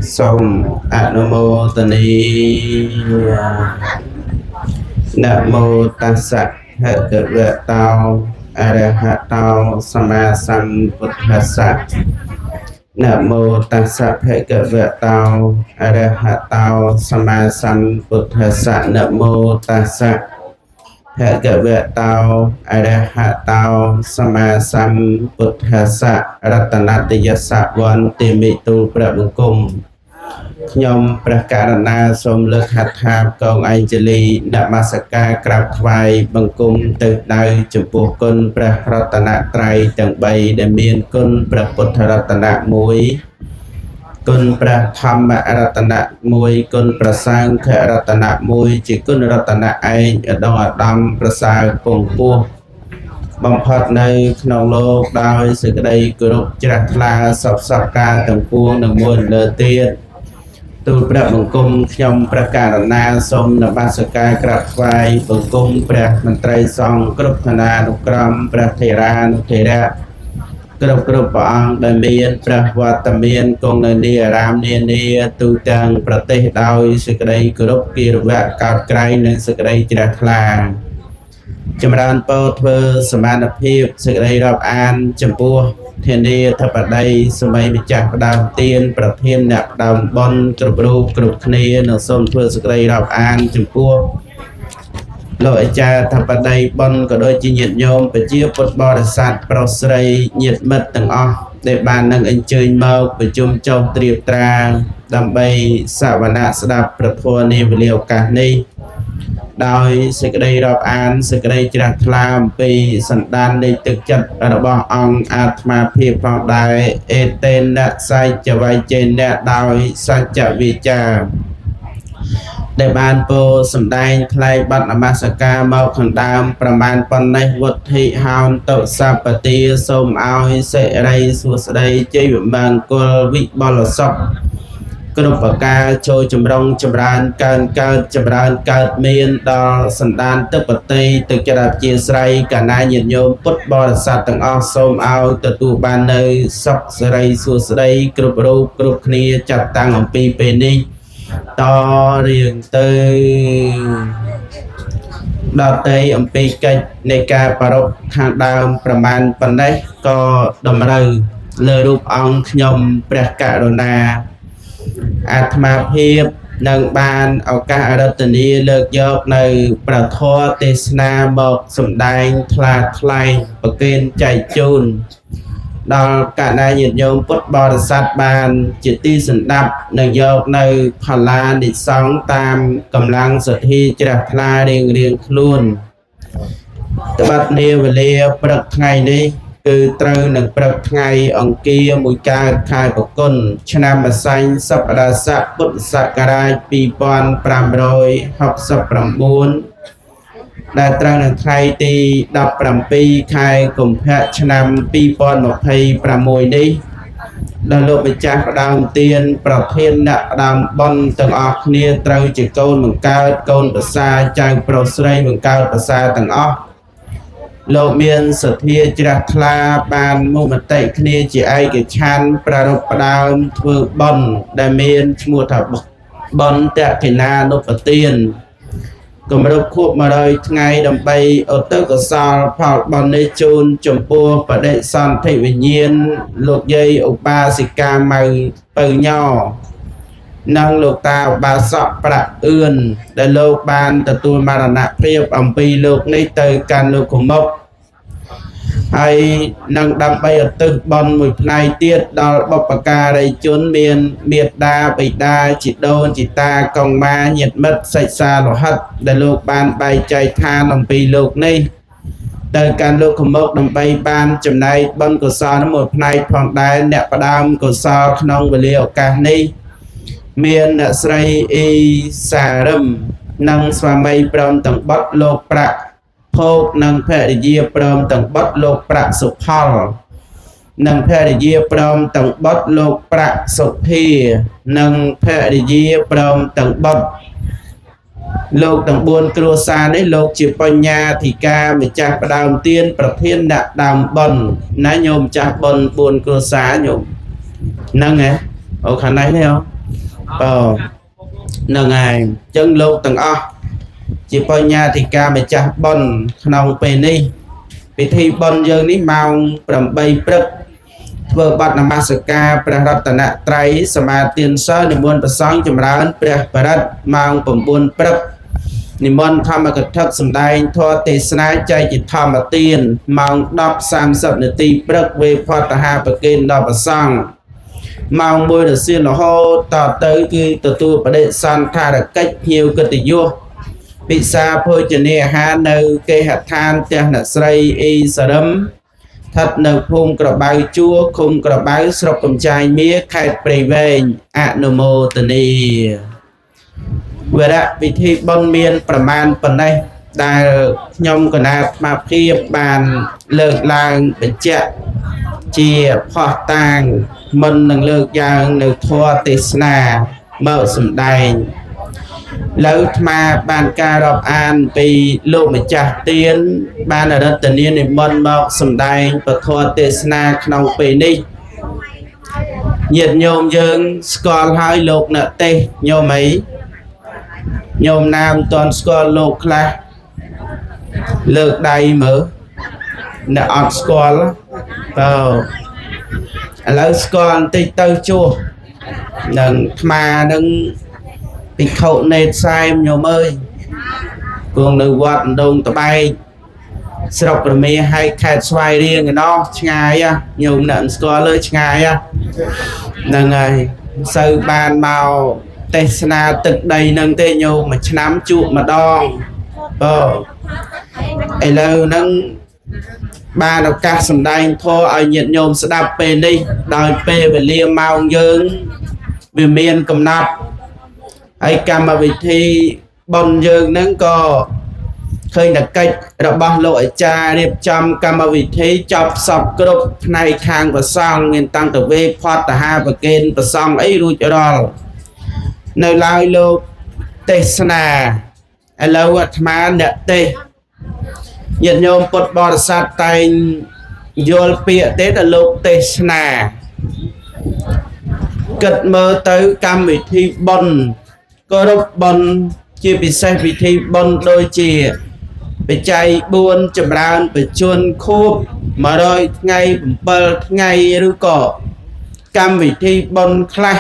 សូមអនុមោទនីនមោតស្សៈភគវៈតោអរហតោសម្មាសម្ពុទ្ធស្សៈនមោតស្សៈភគវៈតោអរហតោសម្មាសម្ពុទ្ធស្សៈនមោតស្សៈភគវៈតោអរហតោសម្មាសម្ពុទ្ធស្សៈរតនតយសៈវន្តិមិទូលព្រះបង្គំខ្ញុំព្រះករណាសូមលើកហត្ថាកងអញ្ជលីនមស្ការក្រាបថ្វាយបង្គំទៅដៅចំពោះគុណព្រះរតនត្រ័យទាំង3ដែលមានគុណព្រះពុទ្ធរតនៈ1គុណព្រះធម្មរតនៈ1គុណព្រះសង្ឃរតនៈ1ជាគុណរតនៈឯងឧត្តមឧត្តមប្រសើរពងពោះបំផុតនៅក្នុងលោកដោយសេចក្តីគោរពជ្រះថ្លាសពសពការទាំងពួងនឹងមួយលើទៀតទូលព្រះបង្គំខ្ញុំព្រះករណាសូមនមស្ការក្រាបថ្វាយបង្គំព្រះមន្ត្រីសង្ឃគ្រប់ឋានានុក្រមព្រះថេរានុថេរៈគ្រប់គ្រប់ព្រះអង្គដែលមានព្រះវត្តមានគង់នៅនាអារាមនានាទូទាំងប្រទេសដោយសេចក្តីគោរពគិរវៈកោតក្រែងនិងសេចក្តីជ្រះថ្លាចម្រើនពរធ្វើសមានភាពសេចក្តីរាប់អានចំពោះធានាធិបតីសម័យម្ចាស់ផ្ដើមទានប្រធានអ្នកផ្ដើមបុណ្យគ្រប់រូបគ្រប់គ្នានិងសូមធ្វើសេចក្តីរាប់អានចំពោះលោកអាចារ្យធិបតីបុណ្យក៏ដូចជាញាតិញោមប្រជាពុទ្ធបរិស័ទប្រុសស្រីញាតិមិត្តទាំងអស់ដែលបាននឹងអញ្ជើញមកប្រជុំចុះត្រៀបត្រាដើម្បីសវនៈស្ដាប់ព្រះធម៌នាវេលាឱកាសនេះដោយសេចក្តីរាប់អានសេចក្តីជ្រះថ្លាអំពីសន្តាននៃទឹកចិត្តរបស់អង្គអាត្មាភាពផងដែរអេតេនៈសច្ចវៃចេនៈដោយសច្ចវិចារដែលបានពោលសម្ដែងថ្លែងបទនមស្ការមកខាងដើមប្រមាណប៉ុណ្ណេះវុទ្ធិហោនតុសពទាសូមឲ្យសិរីសួស្តីជ័យមង្គលវិបុលសុខគ្រប់ប្រការចូលចម្រុងចម្រើនកើនកើតចម្រើនកើតមានដល់សន្តានទឹកបតីទឹកចិត្តអព្យាស្រ័យកណាញាតិញោមពុទ្ធបរិស័ទទាំងអស់សូមឲ្យទទួលបាននៅសុខសិរីសួស្តីគ្រប់រូបគ្រប់គ្នាចាប់តាំងអំពីពេលនេះតរៀងទៅដល់ទៅអំពីកិច្ចនៃការប្រារព្ធខាងដើមប្រមាណប៉ុណ្ណេះក៏តម្រូវលើរូបអង្គខ្ញុំព្រះករុណាអាត្មាភាពនឹងបានឱកាសអរតនីលើកយកនៅព្រះធម៌ទេសនាមកសម្ដែងថ្លាថ្លែងប្រគេនចែកជូនដល់កណ្ដាញាតិញោមពុទ្ធបរិស័ទបានជាទីសន្តាប់និងយកនៅផល្លានិសង្ឃតាមកម្លាំងសទ្ធាជ្រះថ្លារៀងរៀងខ្លួនត្បិតនាវេលាព្រឹកថ្ងៃនេះគឺត្រូវនឹងព្រឹកថ្ងៃអង្គារមួយកើតខែបគុណឆ្នាំម្សែងសប្តាហ៍ស័កពុទ្ធសករាជ2569ដែលត្រូវនឹងថ្ងៃទី17ខែកុម្ភៈឆ្នាំ2026នេះដល់លោកម្ចាស់ផ្ដើមទានប្រធានអ្នកផ្ដើមបុណ្យទាំងអស់គ្នាត្រូវជាកូនបង្កើតកូនប្រសាចៅប្រុសស្រីបង្កើតប្រសាទាំងអស់លោកមានសទ្ធាជ្រះថ្លាបានមុខមតិគ្នាជាឯកច្ឆន្ទប្រារព្ធផ្ដើមធ្វើបុណ្យដែលមានឈ្មោះថាបុណ្យតក្កិណានុបទានគម្រប់ខួប100ថ្ងៃដើម្បីឧទ្ទិសកុសលផលបុណ្យនេះជូនចំពោះបដិសន្ធិវិញ្ញាណលោកយាយឧបាសិកាម៉ៅពៅញោនិងលោកតាឧបាសកប្រាក់អឿនដែលលោកបានទទួលមរណភាពអំពីលោកនេះទៅកាន់លោកមុខហើយនឹងដើម្បីឧទ្ទិសបុណ្យមួយផ្នែកទៀតដល់បុព្វការីជនមានមេត្តាបិតាជីដូនជីតាកងម៉ាញាតិមិត្តសិក្សាលោហិតដែលលោកបានបែកចែកឋានអំពីលោកនេះទៅកាន់លោកមុខដើម្បីបានចំណែកបុណ្យកុសលមួយផ្នែកផងដែរអ្នកផ្ដើមកុសលក្នុងវេលាឱកាសនេះមានអ្នកស្រីអ៊ីសារឹមនិងស្វាមីព្រមទាំងបុត្រលោកប្រាក់ភោគនិងភរិយាព្រមទាំងបុត្រលោកប្រាក់សុផលនិងភរិយាព្រមទាំងបុត្រលោកប្រាក់សុភានិងភរិយាព្រមទាំងបុត្រលោកទាំង4គ្រួសារនេះលោកជាបញ្ញាធិការម្ចាស់ផ្ដើមទានប្រធានអ្នកដើមបុណ្យណាញោមម្ចាស់បុណ្យ4គ្រួសារញោមហ្នឹងហ៎អូខាងនេះទេ បើហ្នឹងហើយអញ្ចឹងលោកទាំងអស់ជាបញ្ញាធិការម្ចាស់បុណ្យក្នុងពេលនេះពិធីបុណ្យយើងនេះម៉ោង8ព្រឹកធ្វើបទនមស្ការព្រះរតនត្រ័យសមាទានសិលនិមន្តព្រះសង្ឃចម្រើនព្រះបរិត្តម៉ោង9ព្រឹកនិមន្តធម្មកថាសម្ដែងធម៌ទេសនាចែកជាធម្មទានម៉ោង10:30នាទីព្រឹកវេផតហាប្រគេនដល់ព្រះសង្ឃម៉ោង1រសៀលរហូតតទៅគឺទទួលបដិសណ្ឋារកិច្ចភ្ញៀវកិត្តិយសពិសាភោជនាអាហារនៅគេហដ្ឋានផ្ទះអ្នកស្រីអ៊ីសារឹមស្ថិតនៅភូមិក្របៅជួរឃុំក្របៅស្រុកកំចាយមារខេត្តព្រៃវែងអនុមោទនីវរៈពិធីបុណ្យមានប្រមាណប៉ុណ្ណេះដែលខ្ញុំគណៈអាត្មាភាពបានលើកឡើងបញ្ជាក់ជាផុសតាងមុននឹងលើកយ៉ាងនៅធម៌ទេសនាមកសម្ដែងលើអាត្មាបានការរាប់អានពីលោកម្ចាស់ទានបានរតនានិមន្តមកសម្ដែងពធទេសនាក្នុងពេលនេះញាតិញោមយើងស្គាល់ហើយលោកអ្នកទេសញោមអីញោមណាមិនទាន់ស្គាល់លោកខ្លះលើកដៃមើលអ្នកអត់ស្គាល់បើឥឡូវស្គាល់បន្តិចទៅជួសនឹងអាត្មានឹងភិក្ខុនេតសែមញោមអើយគង់នៅវត្តដងតបែកស្រុករមាហើយខេត្តស្វាយរៀងឯណោះឆ្ងាយញោមអ្នកស្គាល់លើឆ្ងាយហ្នឹងហើយសូវបានមកទេសនាទឹកដីនឹងទេញោមមួយឆ្នាំជួបម្ដងបើឥឡូវហ្នឹងបានឱកាសសម្ដែងធម៌ឲ្យញាតិញោមស្ដាប់ពេលនេះដោយពេលវេលាម៉ោងយើងវាមានកំណត់ហើយកម្មវិធីបុណ្យយើងហ្នឹងក៏ឃើញតែកិច្ចរបស់លោកអាចារ្យរៀបចំកម្មវិធីចប់សពគ្រប់ផ្នែកខាងព្រះសង្ឃមានតាំងទៅវេផតហាប្រគេនព្រះសង្ឃអីរួចរាល់នៅឡើយលោកទេសនាឥឡូវអាត្មាអ្នកទេសញាតិញោមពុទ្ធបរិស័ទតែងយល់ពាក្យទេដល់លោកទេសនាគិតមើលទៅកម្មវិធីបុណ្យគោរពបុណ្យជាពិសេសពិធីបុណ្យដូចជាបច្ច័យ4ចម្រើនបជនខួប100ថ្ងៃ7ថ្ងៃឬក៏កម្មវិធីបុណ្យខ្លះ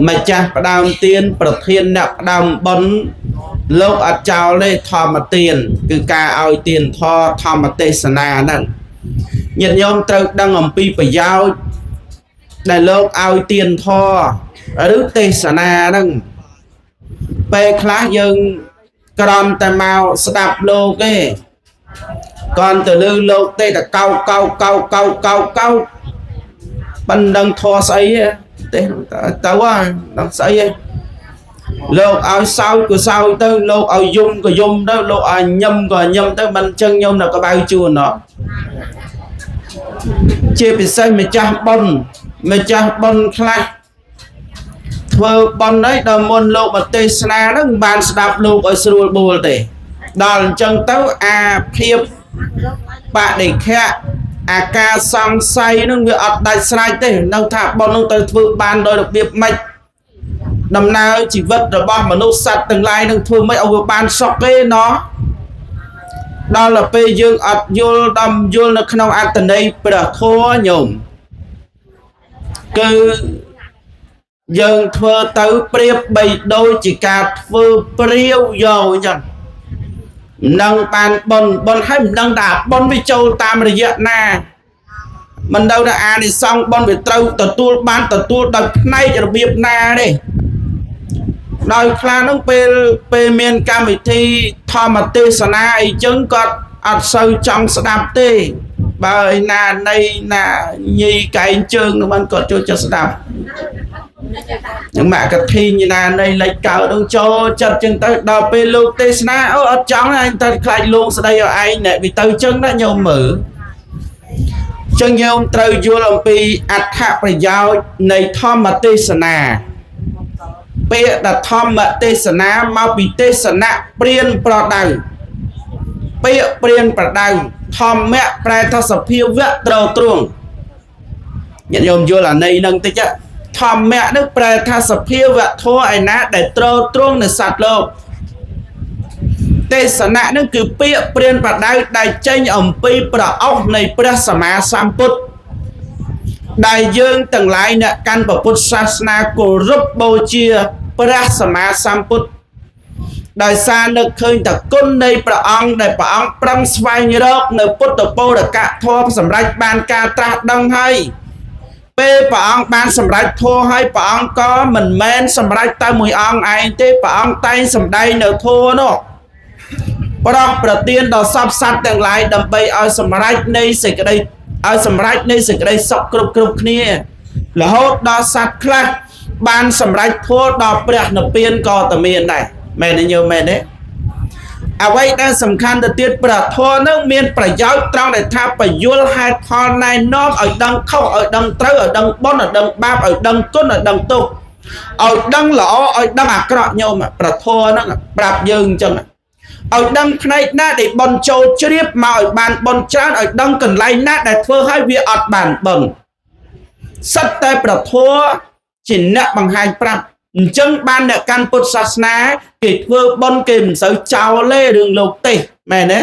ម្ចាស់ផ្ដើមទានប្រធានអ្នកផ្ដើមបុណ្យលោកអត់ចោលទេធម្មទានគឺការឲ្យទានធម៌ធម្មទេសនាហ្នឹងញាតិញោមត្រូវដឹងអំពីប្រយោជន៍ដែលលោកឲ្យទានធម៌ឬទេសនាហ្នឹងពេលខ្លះយើងក្រំតែមកស្ដាប់លោកទេគាត់ទៅលើលោកទេតែកោកោកោកោកោកោមិនដឹងធម៌ស្អីទេទៅដឹងស្អីទេលោកឲ្យសោចក៏សោចទៅលោកឲ្យយំក៏យំទៅលោកឲ្យញឹមក៏ញឹមទៅមិនចឹងញោមនៅក្បៅជួនណោះជាពិសេសម្ចាស់បុណ្យម្ចាស់បុណ្យខ្លះធ្វើបុណ្យហើយដល់មុនលោកមកទេសនាហ្នឹងមិនបានស្ដាប់លោកឲ្យស្រួលបួលទេដល់អញ្ចឹងទៅអាភាពបដិខៈអាការសង្ស័យហ្នឹងវាអត់ដាច់ស្រេចទេនៅថាបុណ្យហ្នឹងទៅធ្វើបានដោយរបៀបម៉េចដំណើរជីវិតរបស់មនុស្សសត្វទាំងឡាយនឹងធ្វើម៉េចឲ្យវាបានសុខទេណោះដល់ទៅពេលយើងអត់យល់ដល់យល់នៅក្នុងអត្ថន័យព្រះធម៌ញោមគឺយើងធ្វើទៅប្រៀបបីដូចជាការធ្វើព្រាវយកអញ្ចឹងមិនដឹងបានបុណ្យបុណ្យហើយមិនដឹងថាបុណ្យវាចូលតាមរយៈណាមិនដឹងថាអានិសង្សបុណ្យវាត្រូវទទួលបានទទួលដោយផ្នែករបៀបណាទេដោយខ្លះហ្នឹងពេលមានកម្មវិធីធម្មទេសនាអីចឹងគាត់អត់សូវចង់ស្ដាប់ទេបើឯណានៃណាញីកែងជើងនោះមិនគាត់ចូលចិត្តស្ដាប់នឹងមកកធីញណានៃលិចកើតនឹងចូលចិត្តចឹងទៅដល់ពេលលោកទេសនាអូអត់ចង់ឯងទៅខ្លាចលោកស្ដីឲ្យឯងណែវាទៅចឹងណាញោមមើលចឹងញោមត្រូវយល់អំពីអត្ថប្រយោជន៍នៃធម្មទេសនាពាក្យថាធម្មទេសនាមកពីទេសនៈព្រានប្រដៅពាក្យព្រានប្រដៅធម្មៈប្រែថាសភាវៈត្រទ្រង់ញាតិញោមយល់អាន័យនឹងតិច ធម្មៈនឹងប្រែថាសភាវៈធម៌ឯណាដែលទ្រទ្រង់នៅសត្វលោកទេសនៈនឹងគឺពាក្យព្រានបដៅដែលចេញអំពីប្រអស់នៃព្រះសម្មាសម្ពុទ្ធដែលយើងទាំងឡាយអ្នកកាន់ពុទ្ធសាសនាគោរពបូជាព្រះសម្មាសម្ពុទ្ធដោយសារនឹកឃើញតគុណនៃព្រះអង្គដែលព្រះអង្គប្រឹងស្វែងរកនៅពុទ្ធបរិកធម៌សម្រេចបានការត្រាស់ដឹងហើយពេលព្រះអង្គបានសម្រេចធម៌ហើយព្រះអង្គក៏មិនមែនសម្រេចតែមួយអង្គឯងទេព្រះអង្គតែងសម្ដែងនៅធម៌នោះប្រោះប្រទានដល់សព្វសត្វទាំងឡាយដើម្បីឲ្យសម្រេចនៃសេចក្តីឲ្យសម្រេចនៃសេចក្តីសុខគ្រប់គ្រប់គ្នារហូតដល់សត្វខ្លះបានសម្រេចធម៌ដល់ព្រះនិព្វានក៏តែមានដែរមែនទេញោមមែនទេអ្វីដែលសំខាន់ទៅទៀតព្រះធម៌នឹងមានប្រយោជន៍ត្រង់ដែលថាពយល់ហេតុផលណែនាំឲ្យដឹងខុសឲ្យដឹងត្រូវឲ្យដឹងបុណ្យឲ្យដឹងបាបឲ្យដឹងគុណឲ្យដឹងទោសឲ្យដឹងល្អឲ្យដឹងអាក្រក់ញោមព្រះធម៌ហ្នឹងប្រាប់យើងអញ្ចឹងឲ្យដឹងផ្នែកណាដែលបុណ្យចូលជ្រាបមកឲ្យបានបុណ្យច្រើនឲ្យដឹងកន្លែងណាដែលធ្វើឲ្យវាអត់បានបុណ្យសិតតែព្រះធម៌ជាអ្នកបង្ហាញប្រាប់អញ្ចឹងបានអ្នកកាន់ពុទ្ធសាសនាគេធ្វើបុណ្យគេមិនសូវចោលទេរឿងលោកទេសមែនទេ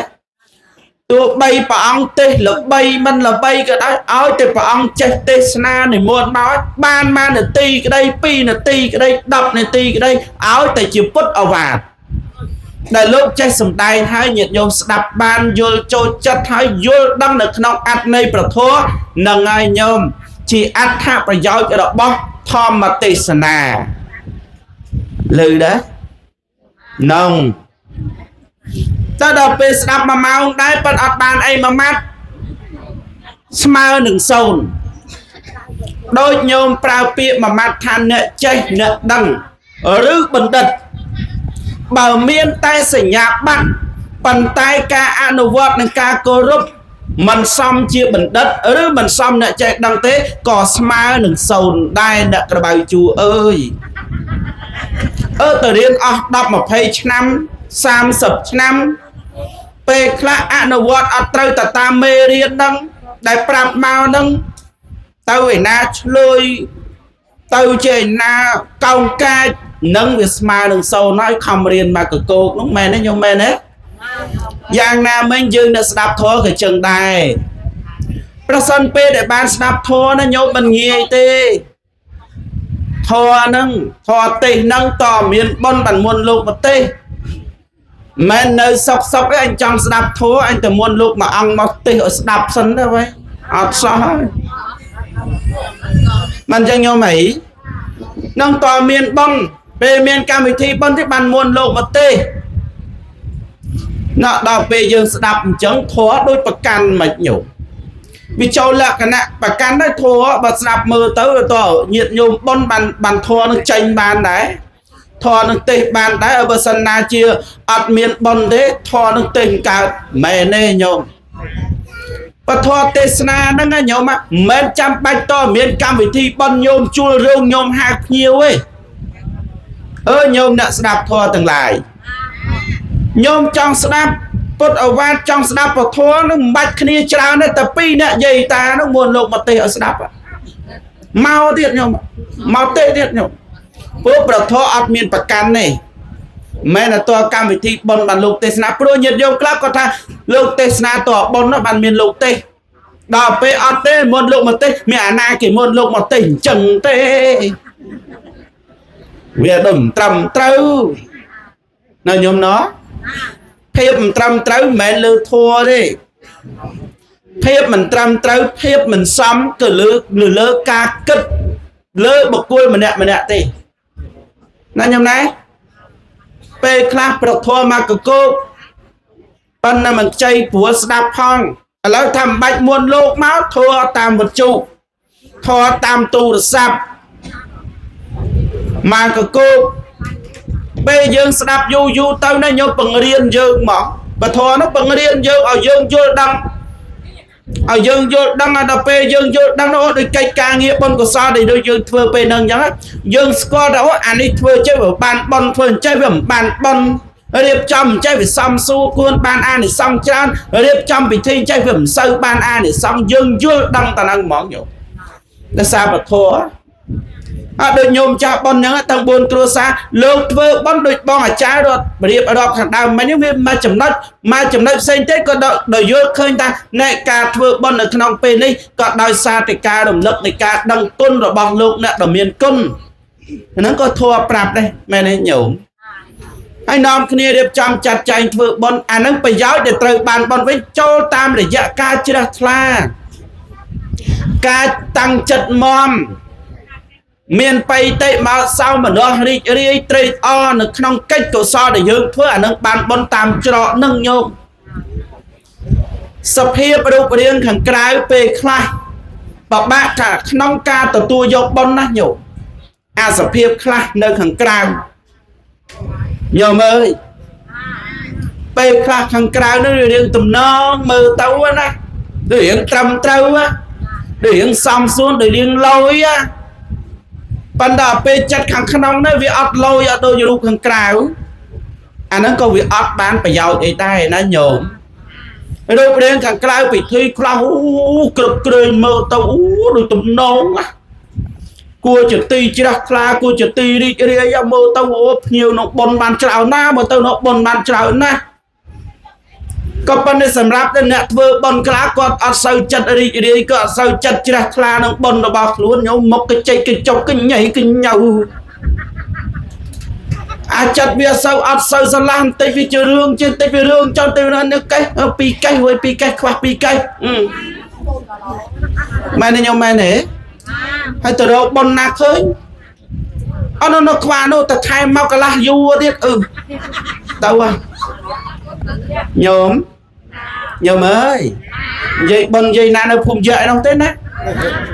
ទោះបីព្រះអង្គទេសល្បីមិនល្បីក៏ដោយឲ្យតែព្រះអង្គចេះទេសនានិមន្តមកបានមួយនាទីក្តី2នាទីក្តី10នាទីក្តីឲ្យតែជាពុទ្ធអវាទដែលលោកចេះសម្ដែងហើយញាតិញោមស្ដាប់បានយល់ចូលចិត្តហើយយល់ដឹងនៅក្នុងអត្ថន័យព្រះធម៌នឹងហើយញោមជាអត្ថប្រយោជន៍របស់ធម្មទេសនាលឺដែរនងតើដល់ពេលស្ដាប់មួយម៉ោងដែរប៉ុន្តែអត់បានអីមួយម៉ាត់ស្មើនឹង0ដូចញោមប្រើពាក្យមួយម៉ាត់ថាអ្នកចេះអ្នកដឹងឬបណ្ឌិតបើមានតែសញ្ញាបត្រប៉ុន្តែការអនុវត្តនិងការគោរពមិនសមជាបណ្ឌិតឬមិនសមអ្នកចេះដឹងទេក៏ស្មើនឹង0ដែរអ្នកក្រៅជួអើយទៅរៀនអស់10 20ឆ្នាំ30ឆ្នាំពេលខ្លះអនុវត្តអត់ត្រូវទៅតាមមេរៀនហ្នឹងដែលប្រាប់មកហ្នឹងទៅឯណាឆ្លើយទៅជាឯណាកោងកាចនឹងវាស្មើនឹង0ហើយខំរៀនមកកកោកនោះមែនទេញោមមែនទេយ៉ាងណាមិញយើងនៅស្ដាប់ធម៌ក៏ចឹងដែរប្រសិនពេលដែលបានស្ដាប់ធម៌ណាញោមមិនងាយទេធម៌ហ្នឹងធម៌ទេសហ្នឹងតមានបុណ្យបានមុនលោកប្រទេសមិននៅសុកសុកទេអញចង់ស្ដាប់ធម៌អញទៅមុនលោកមួយអង្គមកទេសឲ្យស្ដាប់សិនទៅវិញអត់សោះហើយមិនចឹងញោមអីនឹងតមានបុណ្យពេលមានកម្មវិធីបុណ្យទេបានមុនលោកមកទេសណដល់ពេលយើងស្ដាប់អញ្ចឹងធម៌ដូចប្រកាន់មិនញោមវាចូលលក្ខណៈប្រកាន់ដែរធម៌បើស្ដាប់មើលទៅតញាតញោមបុណ្យបានធម៌នឹងចេញបានដែរធម៌នឹងទេសបានដែរបើសិនណាជាអត់មានបុណ្យទេធម៌នឹងទេសកើតមែនទេញោមពធទេសនាហ្នឹងណាញោមមិនមែនចាំបាច់តមានកម្មវិធីបុណ្យញោមជួលរោងញោមហៅភ្ញៀវទេញោមអ្នកស្ដាប់ធម៌ទាំងឡាយញោមចង់ស្ដាប់ពុទ្ធអវាទចង់ស្ដាប់ពធនឹងមិនបាច់គ្នាច្រើនទេតែពីរអ្នកយាយតានោះមុនលោកមកទេសឲ្យស្ដាប់មកទៀតញោមមកទេទៀតញោមព្រោះព្រះធម៌អត់មានប្រកាន់ទេមែនតែតកម្មវិធីបុណ្យបានលោកទេសនាព្រោះញាតិញោមខ្លះគាត់ថាលោកទេសនាតបុណ្យនោះបានមានលោកទេសដល់ពេលអត់ទេមុនលោកមកទេសមានអាណាគេមុនលោកមកទេសអញ្ចឹងទេវាដូចមិនត្រឹមត្រូវណាញោមណោះភាពមិនត្រឹមត្រូវមិនមែនលើធម៌ទេភាពមិនត្រឹមត្រូវភាពមិនសមទៅលើការគិតលើបុគ្គលម្នាក់ម្នាក់ទេណាញោមណាពេលខ្លះព្រះធម៌មកកកោកប៉ុន្តែមិនខ្ចីព្រោះស្ដាប់ផងឥឡូវថាមិនបាច់មុនលោកមកធម៌តាមវិទ្យុធម៌តាមទូរស័ព្ទមកកកោកពេលយើងស្ដាប់យូរយូរទៅណាញោមបង្រៀនយើងមកពធនោះបង្រៀនយើងឲ្យយើងយល់ដឹងឲ្យយើងយល់ដឹងដល់ពេលយើងយល់ដឹងនោះដូចកិច្ចការងារបុណ្យកុសលដែលដូចយើងធ្វើពេលហ្នឹងអញ្ចឹងយើងស្គាល់ថាអូអានេះធ្វើចេះវាបានបុណ្យធ្វើអញ្ចេះវាមិនបានបុណ្យរៀបចំអញ្ចេះវាសំសួរគួនបានអានិសង្សច្រើនរៀបចំពិធីអញ្ចេះវាមិនសូវបានអានិសង្សយើងយល់ដឹងតែហ្នឹងហ្មងញោមដោយសារពធ អត់ដូចញោមចាស់ប៉ុនហ្នឹងទាំង4គ្រួសារលោកធ្វើប៉ុនដូចបងអាចារ្យរត់រៀបរាប់ខាងដើមមិញវាមួយចំណុចមួយចំណុចផ្សេងទៀតក៏ដោយយល់ឃើញថានៃការធ្វើបុណ្យនៅក្នុងពេលនេះក៏ដោយសារតែការរំលឹកនៃការដឹងគុណរបស់លោកអ្នកដ៏មានគុណហ្នឹងក៏ធัวប្រាប់ដែរមែនទេញោមហើយនាំគ្នារៀបចំចាត់ចែងធ្វើបុណ្យអាហ្នឹងប្រយោជន៍ដែលត្រូវបានបុណ្យវិញចូលតាមរយៈការជ្រះថ្លាការតាំងចិត្តមមមានបៃតិមកសោមនស្សរីករាយត្រេកអរនៅក្នុងកិច្ចកុសលដែលយើងធ្វើអានឹងបានបុណ្យតាមច្រកនឹងញោមសភាពរូបរាងខាងក្រៅពេលខ្លះបបាក់ថាក្នុងការទទួលយកបុណ្យណាញោមអាសភាពខ្លះនៅខាងក្រៅញោមអើយពេលខ្លះខាងក្រៅនោះរឿងទំនងមើលទៅណាដូចរឿងត្រឹមត្រូវណាដូចរឿងសំសួនដូចរឿងលយណាប៉ុន្តែពេលចិត្តខាងក្នុងនេះវាអត់លយអត់ដូចរូបខាងក្រៅអាហ្នឹងក៏វាអត់បានប្រយោជន៍អីដែរណាញោមរូបរាងខាងក្រៅពិធីខ្លះអូគ្រប់គ្រងមើលទៅអូដូចទំនងណាគួរជាទីជ្រះថ្លាគួរជាទីរីករាយមើលទៅអូភ្ញៀវក្នុងបុណ្យបានច្រើនណាស់មើលទៅក្នុងបុណ្យបានច្រើនណាស់ក៏ប៉ុន្តែសម្រាប់តែអ្នកធ្វើបុណ្យខ្លះគាត់អត់សូវចិត្តរីករាយក៏អត់សូវចិត្តជ្រះថ្លានឹងបុណ្យរបស់ខ្លួនញោមមុខកចេកកចុកកញ៉ៃកញៅអាចិត្តវាសូវអត់សូវស្រឡះបន្តិចវាជារឿងជាបន្តិចវារឿងចង់ទៅនេះកេះពីរកេះរួយពីរកេះខ្វះពីរកេះមែនទេញោមមែនទេហើយទៅរកបុណ្យណាឃើញអត់នៅខ្វះនោះទៅថែមមកកន្លះយូរទៀតអឺទៅញោមញោមអើយនិយាយបុណ្យនិយាយណានៅភូមិយៈនោះទេណា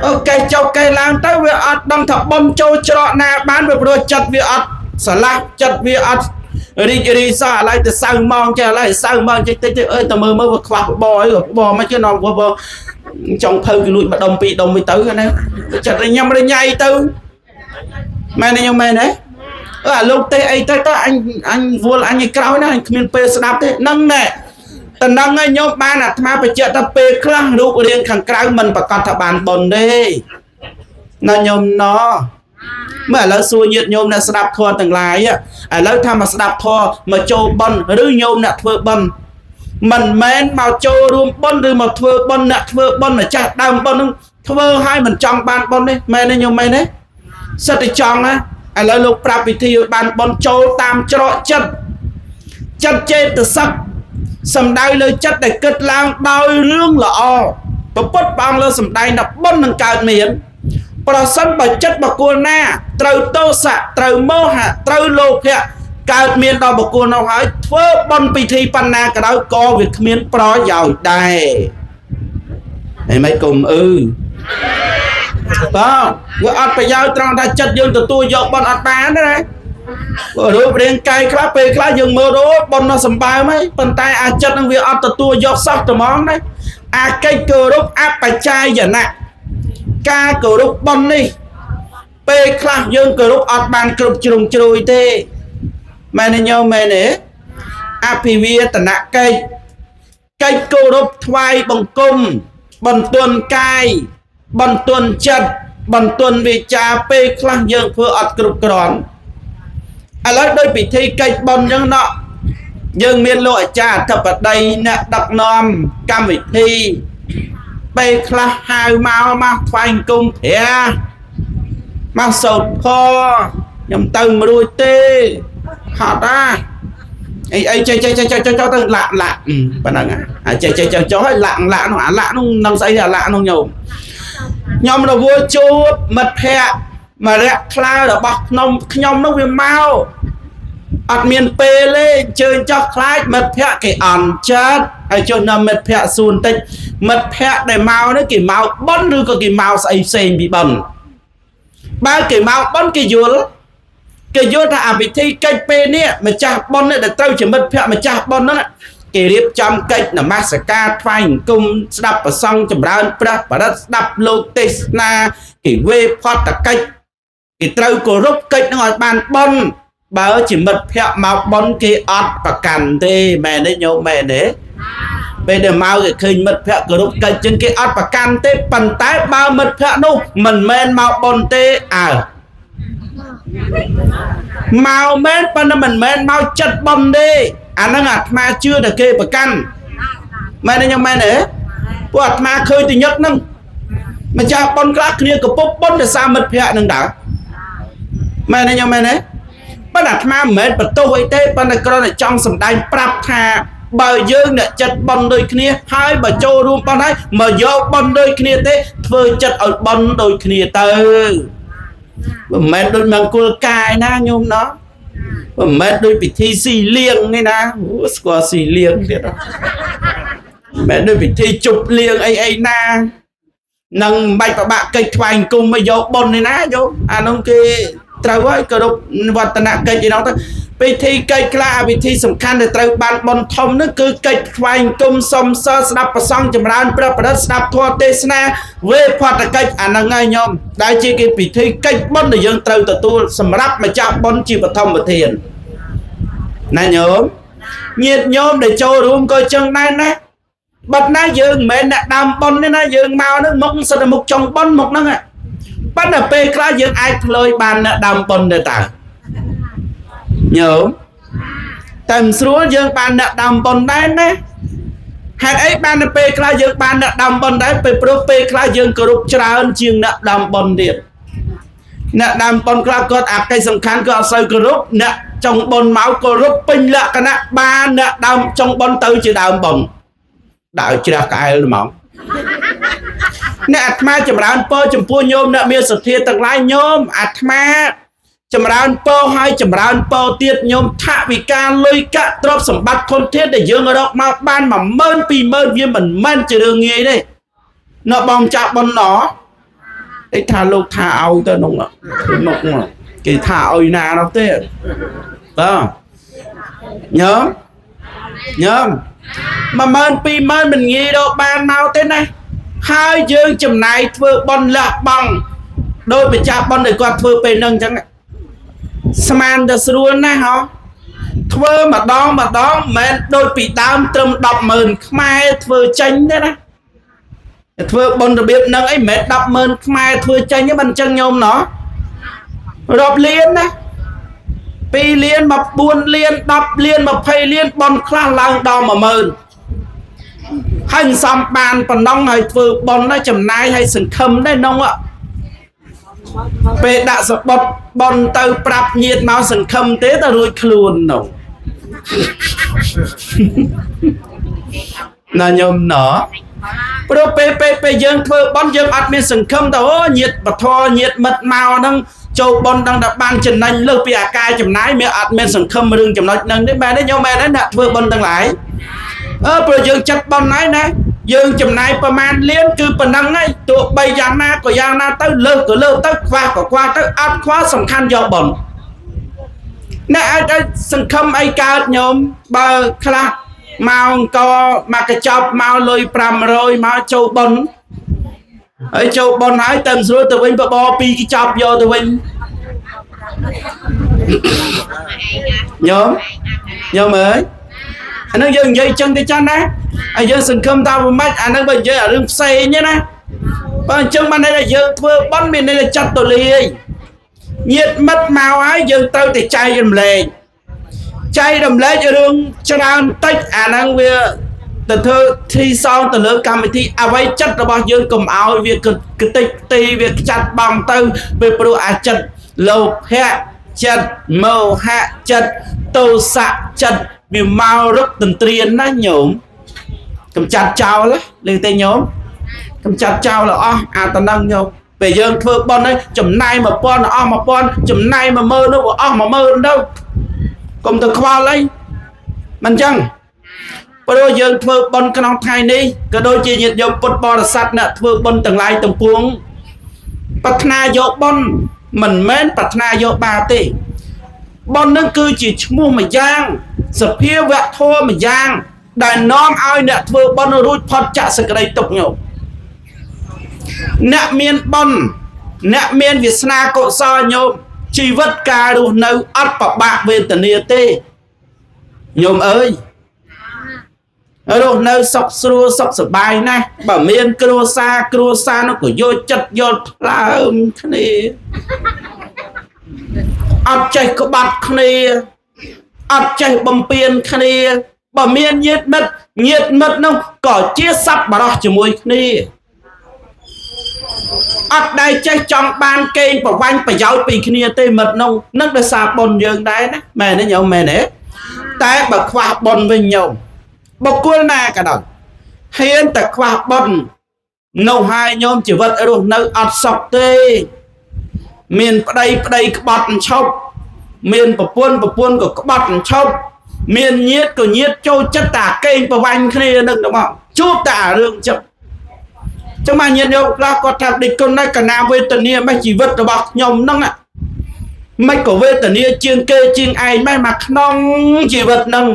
អូកេះចុះកេះឡើងទៅវាអត់ដឹងថាបុណ្យចូលច្រកណាបានវាព្រោះចិត្តវាអត់ស្រឡះចិត្តវាអត់រីករាយសោះឥឡូវទៅសៅម៉ងចេះឥឡូវសៅម៉ងចេះតិចតិចអើយទៅមើលមើលវាខ្វះបបអីបបមកជិះដល់បបចង់ភៅគេលួចម្ដុំពីរដុំទៅណាចិត្តញ៉ាំរញ៉ៃទៅមែនទេញោមមែនទេអើអាលោកទេអីទៅទៅអញអញវល់អញឯក្រោយណាអញគ្មានពេលស្ដាប់ទេហ្នឹងណែតំណឹងឲ្យញោមបានអាត្មាបញ្ជាក់ថាពេលខ្លះរូបរាងខាងក្រៅមិនប្រកាសថាបានបុណ្យទេណាញោមណមើលឥឡូវសួរញាតិញោមអ្នកស្ដាប់ធម៌ទាំងឡាយឥឡូវថាមកស្ដាប់ធម៌មកចូលបុណ្យឬញោមអ្នកធ្វើបុណ្យមិនមែនមកចូលរួមបុណ្យឬមកធ្វើបុណ្យអ្នកធ្វើបុណ្យម្ចាស់ដើមបុណ្យនឹងធ្វើឲ្យមិនចង់បានបុណ្យទេមែនទេញោមមែនទេសិតតែចង់ណាឥឡូវលោកប្រាប់ពិធីឲ្យបានបុណ្យចូលតាមច្រកចិត្តចិត្តចេតសិកសំដៅលើចិត្តដែលគិតឡើងដោយរឿងល្អពពុទ្ធបងលើសំដែងថាបុណ្យនឹងកើតមានប្រសិនបើចិត្តបុគ្គលណាត្រូវទោសៈត្រូវមោហៈត្រូវលោភៈកើតមានដល់បុគ្គលនោះហើយធ្វើបុណ្យពិធីបណ្ណាក៏ដោយក៏វាគ្មានប្រយោជន៍ដែរហើយមិនកុំអឺបាទវាអត់ប្រយោជន៍ត្រង់ថាចិត្តយើងទទួលយកបុណ្យអត់បានទេណារូបរាងកាយខ្លះពេលខ្លះយើងមើលអូបុណ្យនោះសម្បើមហើយប៉ុន្តែអាចិត្តនឹងវាអត់ទទួលយកសោះត្មងណាអាកិច្ចគោរពអបច្ច័យណៈការគោរពបុណ្យនេះពេលខ្លះយើងគោរពអត់បានគ្រប់ជ្រុងជ្រោយទេមែនទេញោមមែនទេអភិវាទនកិច្ចកិច្ចគោរពថ្វាយបង្គំបន្ទន់កាយបន្ទន់ចិត្តបន្ទន់វាចាពេលខ្លះយើងធ្វើអត់គ្រប់គ្រាន់ឥឡូវដោយពិធីកិច្ចបុណ្យអញ្ចឹងណោះយើងមានលោកអាចារ្យអធិបតីអ្នកដឹកនាំកម្មវិធីពេលខ្លះហៅមកមកថ្វាយអង្គមព្រះមកសូត្រធម៌ខ្ញុំទៅមិនរួចទេហត់ណាអីអីចេះចេះចេះចេះចុះទៅលាក់លាក់ប៉ុណ្ណឹងអាចេះចេះចុះចុះឲ្យលាក់លាក់នោះអាលាក់នោះនឹងស្អីអាលាក់នោះញោមខ្ញុំរវល់ជួបមិត្តភ័ក្តិមរៈខ្លារបស់ខ្ញុំខ្ញុំនោះវាមកអត់មានពេលទេអញ្ជើញចោះខ្លាចមិត្តភ័ក្តិគេអន់ចិត្តហើយចុះនៅមិត្តភ័ក្តិសួនតិចមិត្តភ័ក្តិដែលមកនេះគេមកបុណ្យឬក៏គេមកស្អីផ្សេងពីបុណ្យបើគេមកបុណ្យគេយល់គេយល់ថាអភិធីកិច្ចពេលនេះម្ចាស់បុណ្យនេះដែលត្រូវជាមិត្តភ័ក្តិម្ចាស់បុណ្យហ្នឹងគេរៀបចំកិច្ចនមស្ការថ្វាយអង្គមស្ដាប់ប្រសង់ចម្រើនព្រះបរិត្តស្ដាប់លោកទេសនាគេវេផតកិច្ចគេត្រូវគោរពកិច្ចហ្នឹងឲ្យបានបុណ្យបើជាមិត្តភ័ក្តិមកបុណ្យគេអត់ប្រកាន់ទេមែនទេញោមមែនទេពេលដែលមកគេឃើញមិត្តភ័ក្តិគោរពកិច្ចចឹងគេអត់ប្រកាន់ទេប៉ុន្តែបើមិត្តភ័ក្តិនោះមិនមែនមកបុណ្យទេអើ មកមែនប៉ុន្តែមិនមែនមកចិត្តប៉ុនទេអាហ្នឹងអាត្មាជឿតែគេប្រកាន់មែនទេខ្ញុំមែនទេពួកអាត្មាឃើញទៅញឹកហ្នឹងម្ចាស់ប៉ុនខ្លះគ្នាកពុបប៉ុនដោយសារមិត្តភ័ក្តិហ្នឹងដែរមែនទេខ្ញុំមែនទេប៉ុន្តែអាត្មាមិនមែនបន្ទោសអីទេប៉ុន្តែគ្រាន់តែចង់សម្ដែងប្រាប់ថាបើយើងអ្នកចិត្តប៉ុនដូចគ្នាហើយបើចូលរួមប៉ុនហើយមកយកប៉ុនដូចគ្នាទេធ្វើចិត្តឲ្យប៉ុនដូចគ្នាទៅមិនមែនដូចមង្គលកាយណាញោមណោះមិនមែនដូចពិធីស៊ីលៀងទេណាស្គាល់ស៊ីលៀងទៀតមិនមែនដូចពិធីជប់លៀងអីអីណានឹងមិនបាច់ប្របាក់កិច្ចថ្វាយអង្គមមកយកប៉ុនទេណាញោមអានោះគេត្រូវហើយគោរពវឌ្ឍនកិច្ចឯនោះទៅពិធីកិច្ចខ្លះពិធីសំខាន់ដែលត្រូវបានបុណ្យធំនោះគឺកិច្ចថ្វាយអង្គមសុំសិលស្ដាប់ប្រសង់ចម្រើនព្រះបរិត្តស្ដាប់ធម៌ទេសនាវេផតកិច្ចអាហ្នឹងហើយញោមដែលជាគេពិធីកិច្ចបុណ្យដែលយើងត្រូវទទួលសម្រាប់ម្ចាស់បុណ្យជាបឋមធានណាញោមញាតិញោមដែលចូលរួមក៏ចឹងដែរណាបាត់ណាយើងមិនមែនអ្នកដើមបុណ្យទេណាយើងមកហ្នឹងមុខសិតតែមុខចុងបុណ្យមុខហ្នឹងប៉ុន្តែពេលខ្លះយើងអាចផ្លយបានអ្នកដើមបុណ្យដែរតើញោមតែមិនស្រួលយើងបានអ្នកដើមបុណ្យដែរណាហេតុអីបានទៅពេលខ្លះយើងបានអ្នកដើមបុណ្យដែរពេលព្រោះពេលខ្លះយើងគោរពច្រើនជាងអ្នកដើមបុណ្យទៀតអ្នកដើមបុណ្យខ្លះគាត់អាកិច្ចសំខាន់ក៏អត់សូវគោរពអ្នកចុងបុណ្យមកគោរពពេញលក្ខណៈបានអ្នកដើមចុងបុណ្យទៅជាដើមបុណ្យដើរជ្រះក្អែលហ្មងអ្នកអាត្មាចម្រើនពរចំពោះញោមអ្នកមានសទ្ធាទាំងឡាយញោមអាត្មាចម្រើនពរហើយចម្រើនពរទៀតញោមថវិកាលុយកាក់ទ្រព្យសម្បត្តិធនធានដែលយើងរកមកបាន10000 20000វាមិនមែនជារឿងងាយទេណោះបងចាក់ប៉ុណ្ណោះឯថាលោកថាឲ្យទៅនោះនោះគេថាឲ្យណានោះទេបាទញោមញោម10000 20000មិនងាយរកបានមកទេណាហើយយើងចំណាយធ្វើបុណ្យលះបង់ដោយម្ចាស់បុណ្យដែលគាត់ធ្វើពេលហ្នឹងអញ្ចឹងស្មានតែស្រួលណាស់ហ៎ធ្វើម្ដងម្ដងមិនមែនដូចពីដើមត្រឹម100,000ខ្មែរធ្វើចេញទេណាធ្វើបុណ្យរបៀបហ្នឹងអីមិនមែន100,000ខ្មែរធ្វើចេញទេមិនអញ្ចឹងញោមណោះរាប់លានណា2លានមក4លាន10លាន20លានបុណ្យខ្លះឡើងដល់10000ហើយសំបានប៉ុណ្ណឹងហើយធ្វើបុណ្យណាចំណាយហើយសង្ឃឹមដែរនងពេលដាក់សបុតបុណ្យទៅប្រាប់ញាតមកសង្ឃឹមទេទៅរួចខ្លួននោះណាញោមណព្រោះពេលពេលពេលយើងធ្វើបុណ្យយើងអត់មានសង្ឃឹមទៅអូញាតបធរញាតមិត្តមកហ្នឹងចូលបុណ្យដល់តែបានចំណេញលើសពីអាការចំណាយមានអត់មានសង្ឃឹមរឿងចំណុចហ្នឹងទេមែនទេញោមមែនទេអ្នកធ្វើបុណ្យទាំងឡាយអឺព្រោះយើងចិត្តបុណ្យហើយណាយើងចំណាយប្រមាណលានគឺប៉ុណ្ណឹងហើយទោះបីយ៉ាងណាក៏យ៉ាងណាទៅលើសក៏លើសទៅខ្វះក៏ខ្វះទៅអត់ខ្វះសំខាន់យកបុណ្យអ្នកអាចឲ្យសង្ឃឹមអីកើតញោមបើខ្លះមកអង្គមកកញ្ចប់មកលុយ500មកចូលបុណ្យហើយចូលបុណ្យហើយតែមិនស្រួលទៅវិញបបរពីរកញ្ចប់យកទៅវិញញោមញោមអើយអានឹងយើងនិយាយចឹងទៅចាស់ណាហើយយើងសង្ឃឹមថាមិនម៉េចអានឹងបើនិយាយអារឿងផ្សេងទេណាបើអញ្ចឹងបានន័យថាយើងធ្វើបុណ្យមានន័យថាចាត់ទលាយញាតមិត្តមកហើយយើងត្រូវតែចែករំលែកចែករំលែករឿងច្រើនតិចអាហ្នឹងវាទៅធ្វើធីសងទៅលើកម្មវិធីអ្វីចិត្តរបស់យើងកុំឲ្យវាគតិចទីវាខ្ចាត់បងទៅពេលព្រោះអាចិត្តលោភៈចិត្តមោហៈចិត្តទោសៈចិត្តវាមករឹកទន្ទ្រានណាញោមកំចាត់ចោលឮទេញោមកំចាត់ចោលអស់អាតំណឹងញោមពេលយើងធ្វើបុណ្យហ្នឹងចំណាយ1000អស់1000ចំណាយ10000នោះអស់10000ទៅកុំទៅខ្វល់អីមិនចឹងព្រោះយើងធ្វើបុណ្យក្នុងថ្ងៃនេះក៏ដូចជាញាតិញោមពុទ្ធបរិស័ទអ្នកធ្វើបុណ្យទាំងឡាយទាំងពួងប្រាថ្នាយកបុណ្យមិនមែនប្រាថ្នាយកបាបទេបុណ្យនឹងគឺជាឈ្មោះមួយយ៉ាងសភាវៈធម៌មួយយ៉ាងដែលនាំឲ្យអ្នកធ្វើបុណ្យរួចផុតចាកសេចក្តីទុក្ខញោមអ្នកមានបុណ្យអ្នកមានវាសនាកុសលញោមជីវិតការរស់នៅអត់ប្របាក់វេទនាទេញោមអើយរស់នៅសុខស្រួលសុខសប្បាយណាស់បើមានគ្រួសារគ្រួសារនោះក៏យកចិត្តយកថ្លើមគ្នា អត់ចេះក្បត់គ្នាអត់ចេះបំពេញគ្នាបើមានញាតិមិត្តញាតិមិត្តនោះក៏ជាសប្បុរសជាមួយគ្នាអត់ដែលចេះចង់បានកេងប្រវាញ់ប្រយោជន៍ពីគ្នាទេមិត្តនោះនឹងដោយសារបុណ្យយើងដែរណាមែនទេញោមមែនទេតែបើខ្វះបុណ្យវិញញោមបុគ្គលណាក៏ដោយហ៊ានតែខ្វះបុណ្យនោះហើយញោមជីវិតរស់នៅអត់សុខទេមានប្តីប្តីក្បត់ឈប់មានប្រពន្ធប្រពន្ធក៏ក្បត់ឈប់មានញាតិក៏ញាតិចូលចិត្តតាកេងប្រវាញ់គ្នានឹងទៅមកជួបតែរឿងចិត្តចឹងមកញាតិញោមខ្លះគាត់ថាដេចគុណដែរកណាវេទនាមិនជីវិតរបស់ខ្ញុំហ្នឹងមិនក៏វេទនាជាងគេជាងឯងម៉េះមកក្នុងជីវិតហ្នឹង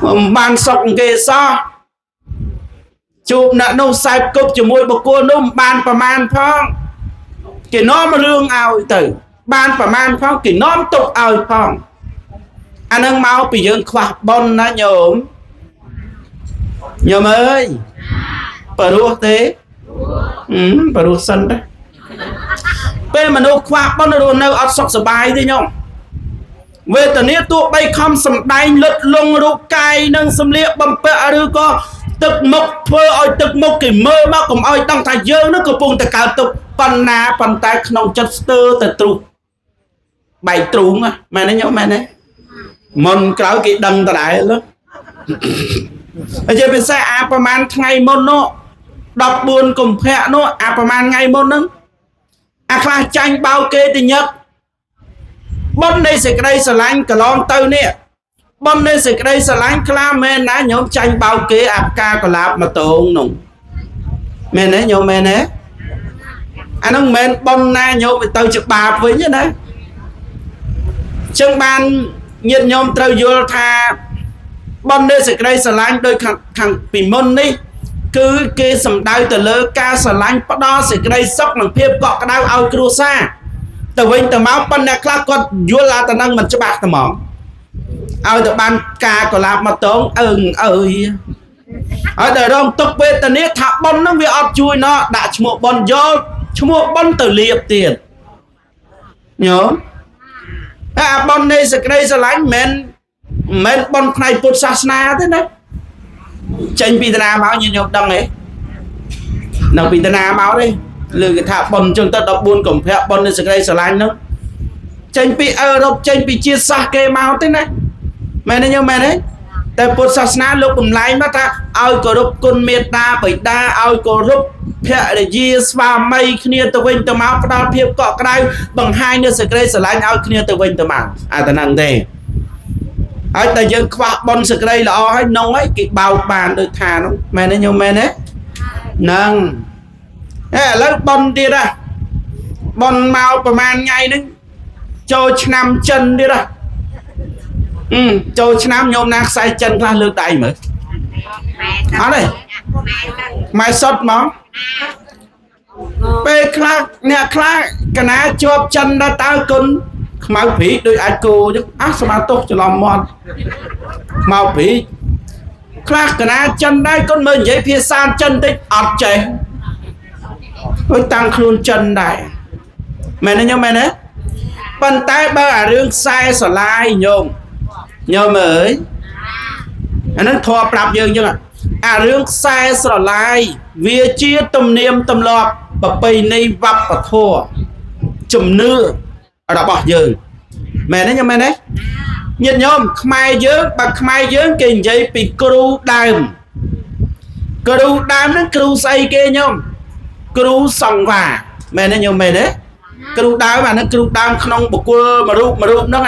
មិនបានសុខគេសោះជួបអ្នកនោះសែបគប់ជាមួយបុគ្គលនោះមិនបានប្រមាណផងគេនាំរឿងឲ្យទៅបានប្រមាណផងគេនាំទុកឲ្យផងអានឹងមកពីយើងខ្វះបុណ្យណាញោមញោមអើយបរោះទេបរោះសិនទេពេលមនុស្សខ្វះបុណ្យរស់នៅអត់សុខសប្បាយទេញោមវេទនាទោះបីខំសំដែងលុតលងរូបកាយនិងសម្លៀកបំពាក់ឬក៏ទឹកមុខធ្វើឲ្យទឹកមុខគេមើលមកកុំឲ្យដឹងថាយើងនឹងកំពុងតែកើតទុក្ខប៉ុណ្ណាប៉ុន្តែក្នុងចិត្តស្ទើរតែទ្រុះបែកទ្រូងមែនទេញោមមែនទេមុនក្រោយគេដឹងដដែលហើយជាពិសេសអាប្រហែលថ្ងៃមុននោះ14កុម្ភៈនោះអាប្រហែលថ្ងៃមុនហ្នឹងអាខ្លះចាញ់បោកគេទៅញឹកបុណ្យនៃសេចក្តីស្រឡាញ់កន្លងទៅនេះបុណ្យនៃសេចក្តីស្រឡាញ់ខ្លះមែនណាញោមចាញ់បោកគេអាផ្កាកលាបមកតងនោះមែនទេញោមមែនទេអាហ្នឹងមិនមែនបុណ្យណាញោមទៅជាបាបវិញណាចឹងបានញាតិញោមត្រូវយល់ថាបុណ្យនៃសេចក្តីស្រឡាញ់ដោយខាងពីមុននេះគឺគេសំដៅទៅលើការស្រឡាញ់ផ្ដល់សេចក្តីសុខនិងភាពកក់ក្ដៅឲ្យគ្រួសារទៅវិញទៅមកប៉ុន្តែខ្លះគាត់យល់អាតំណឹងមិនច្បាស់ត្មងឲ្យទៅបានការកលាបមកតងអើងអើយឲ្យតែរងទុកវេទនាថាបុណ្យហ្នឹងវាអត់ជួយណោះដាក់ឈ្មោះបុណ្យយកឈ្មោះបុណ្យទៅលៀបទៀតញោមអាបុណ្យនៃសេចក្តីស្រឡាញ់មិនមែនបុណ្យផ្នែកពុទ្ធសាសនាទេណាចេញពីតាណាមកញាតិញោមដឹងទេនៅពីតាណាមកទេលើគេថាបុណ្យចឹងទៅ14កុម្ភៈបុណ្យនៃសេចក្តីស្រឡាញ់ហ្នឹងចេញពីអឺរ៉ុបចេញពីជាតិសាសន៍គេមកទេណាមែនទេញោមមែនទេតែពុទ្ធសាសនាលោកបំលែងមកថាឲ្យគោរពគុណមេត្តាបិតាឲ្យគោរពភរិយាស្វាមីគ្នាទៅវិញទៅមកផ្ដល់ភាពកក់ក្ដៅបង្ហាញនូវសេចក្តីស្រឡាញ់ឲ្យគ្នាទៅវិញទៅមកអាតំណឹងទេហើយតែយើងខ្វះបុណ្យសេចក្តីល្អហើយនងហើយគេបោកបានដូចថានោះមែនទេញោមមែនទេហ្នឹងឥឡូវបុណ្យទៀតហ៎បុណ្យមកប្រហែលថ្ងៃហ្នឹងចូលឆ្នាំចិនទៀតហ៎ចូលឆ្នាំញោមណាខ្សែចិនខ្លះលើកដៃមើលអត់ទេម៉ែសុតមកពេលខ្លះអ្នកខ្លះកណាជាប់ចិនដល់តើគុណខ្មៅព្រីដូចអាចគោចឹងអះស្មាទោសច្រឡំមាត់ខ្មៅព្រីខ្លះកណាចិនដែរគុណមើលនិយាយភាសាចិនតិចអត់ចេះដូចតាំងខ្លួនចិនដែរមែនទេញោមមែនទេប៉ុន្តែបើអារឿងខ្សែស្រឡាយញោមញោមអើយអាហ្នឹងធម៌ប្រាប់យើងចឹងអារឿងខ្សែស្រឡាយវាជាទំនៀមទម្លាប់ប្រពៃណីវប្បធម៌ជំនឿរបស់យើងមែនទេញោមមែនទេញាតិញោមខ្មែរយើងបើខ្មែរយើងគេនិយាយពីគ្រូដើមគ្រូដើមហ្នឹងគ្រូស្អីគេញោមគ្រូសង្វាមែនទេញោមមែនទេគ្រូដើមអាហ្នឹងគ្រូដើមក្នុងបុគ្គលមួយរូបមួយរូបហ្នឹង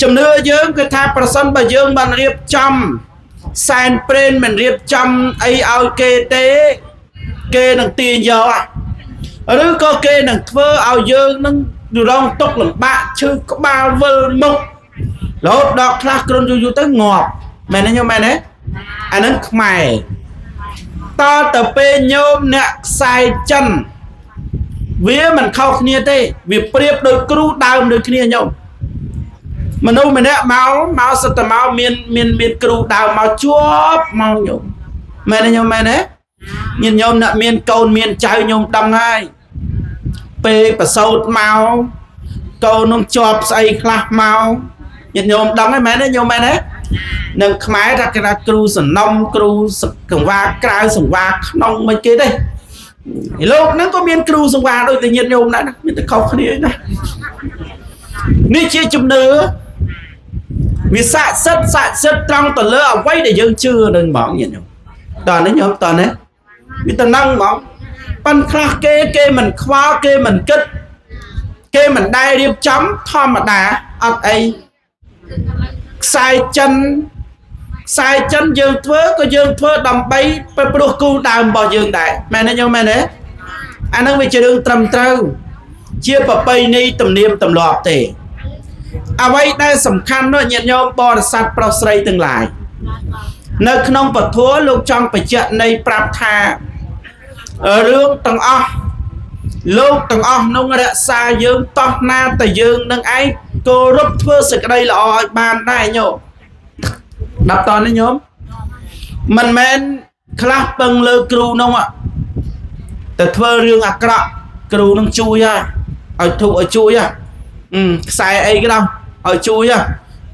ជំនឿយើងគឺថាប្រសិនបើយើងបានរៀបចំសែនព្រេនមិនរៀបចំអីឲ្យគេទេគេនឹងទាញយកឬក៏គេនឹងធ្វើឲ្យយើងនឹងរងទុក្ខលំបាកឈឺក្បាលវិលមុខរហូតដល់ខ្លះគ្រុនយូរៗទៅងាប់មែនទេញោមមែនទេអាហ្នឹងខ្មែរតទៅពេលញោមអ្នកខ្សែចិនវាមិនខុសគ្នាទេវាប្រៀបដូចគ្រូដើមដូចគ្នាញោមមនុស្សម្នាក់មកសិតតែមកមានគ្រូដើមមកជាប់មកញោមមែនទេញោមមែនទេញាតិញោមអ្នកមានកូនមានចៅញោមដឹងហើយ ពេលប្រសូតមកកូននឹងជាប់ស្អីខ្លះមកញាតិញោមដឹងហើយមែនទេញោមមែនទេនឹងខ្មែរថាគេថាគ្រូសំណុំគ្រូសង្វាក្រៅសង្វាក្នុងមិនគេទេលោកហ្នឹងក៏មានគ្រូសង្វាដូចតែញាតិញោមដែរណាមានតែខុសគ្នាណានេះជាជំនឿវាស័ក្តិសិទ្ធស័ក្តិសិទ្ធត្រង់ទៅលើអ្វីដែលយើងជឿនឹងហ្មងញាតិញោមតើនេះញោមតើនេះវាទៅនឹងហ្មងប៉ិនខ្លះគេគេមិនខ្វល់គេមិនគិតគេមិនដែលរៀបចំធម្មតាអត់អីខ្សែចិនខ្សែចិនយើងធ្វើក៏យើងធ្វើដើម្បីព្រោះគូដើមរបស់យើងដែរមែនទេញោមមែនទេអានឹងវាជារឿងត្រឹមត្រូវជាប្រពៃណីទំនៀមទម្លាប់ទេអ្វីដែលសំខាន់នោះញាតិញោមបរិស័ទប្រុសស្រីទាំងឡាយនៅក្នុងពធលោកចង់បញ្ជាក់នៃប្រាប់ថារឿងទាំងអស់លោកទាំងអស់នោះរក្សាយើងតោះណាតែយើងនឹងឯងគោរពធ្វើសេចក្តីល្អឲ្យបានដែរញោមដល់តនេះញោមមិនមែនខ្លះពឹងលើគ្រូនោះទៅធ្វើរឿងអាក្រក់គ្រូនឹងជួយហើយឲ្យធុឲ្យជួយហ៎ខ្សែអីក៏ដោយឲ្យជួយហ៎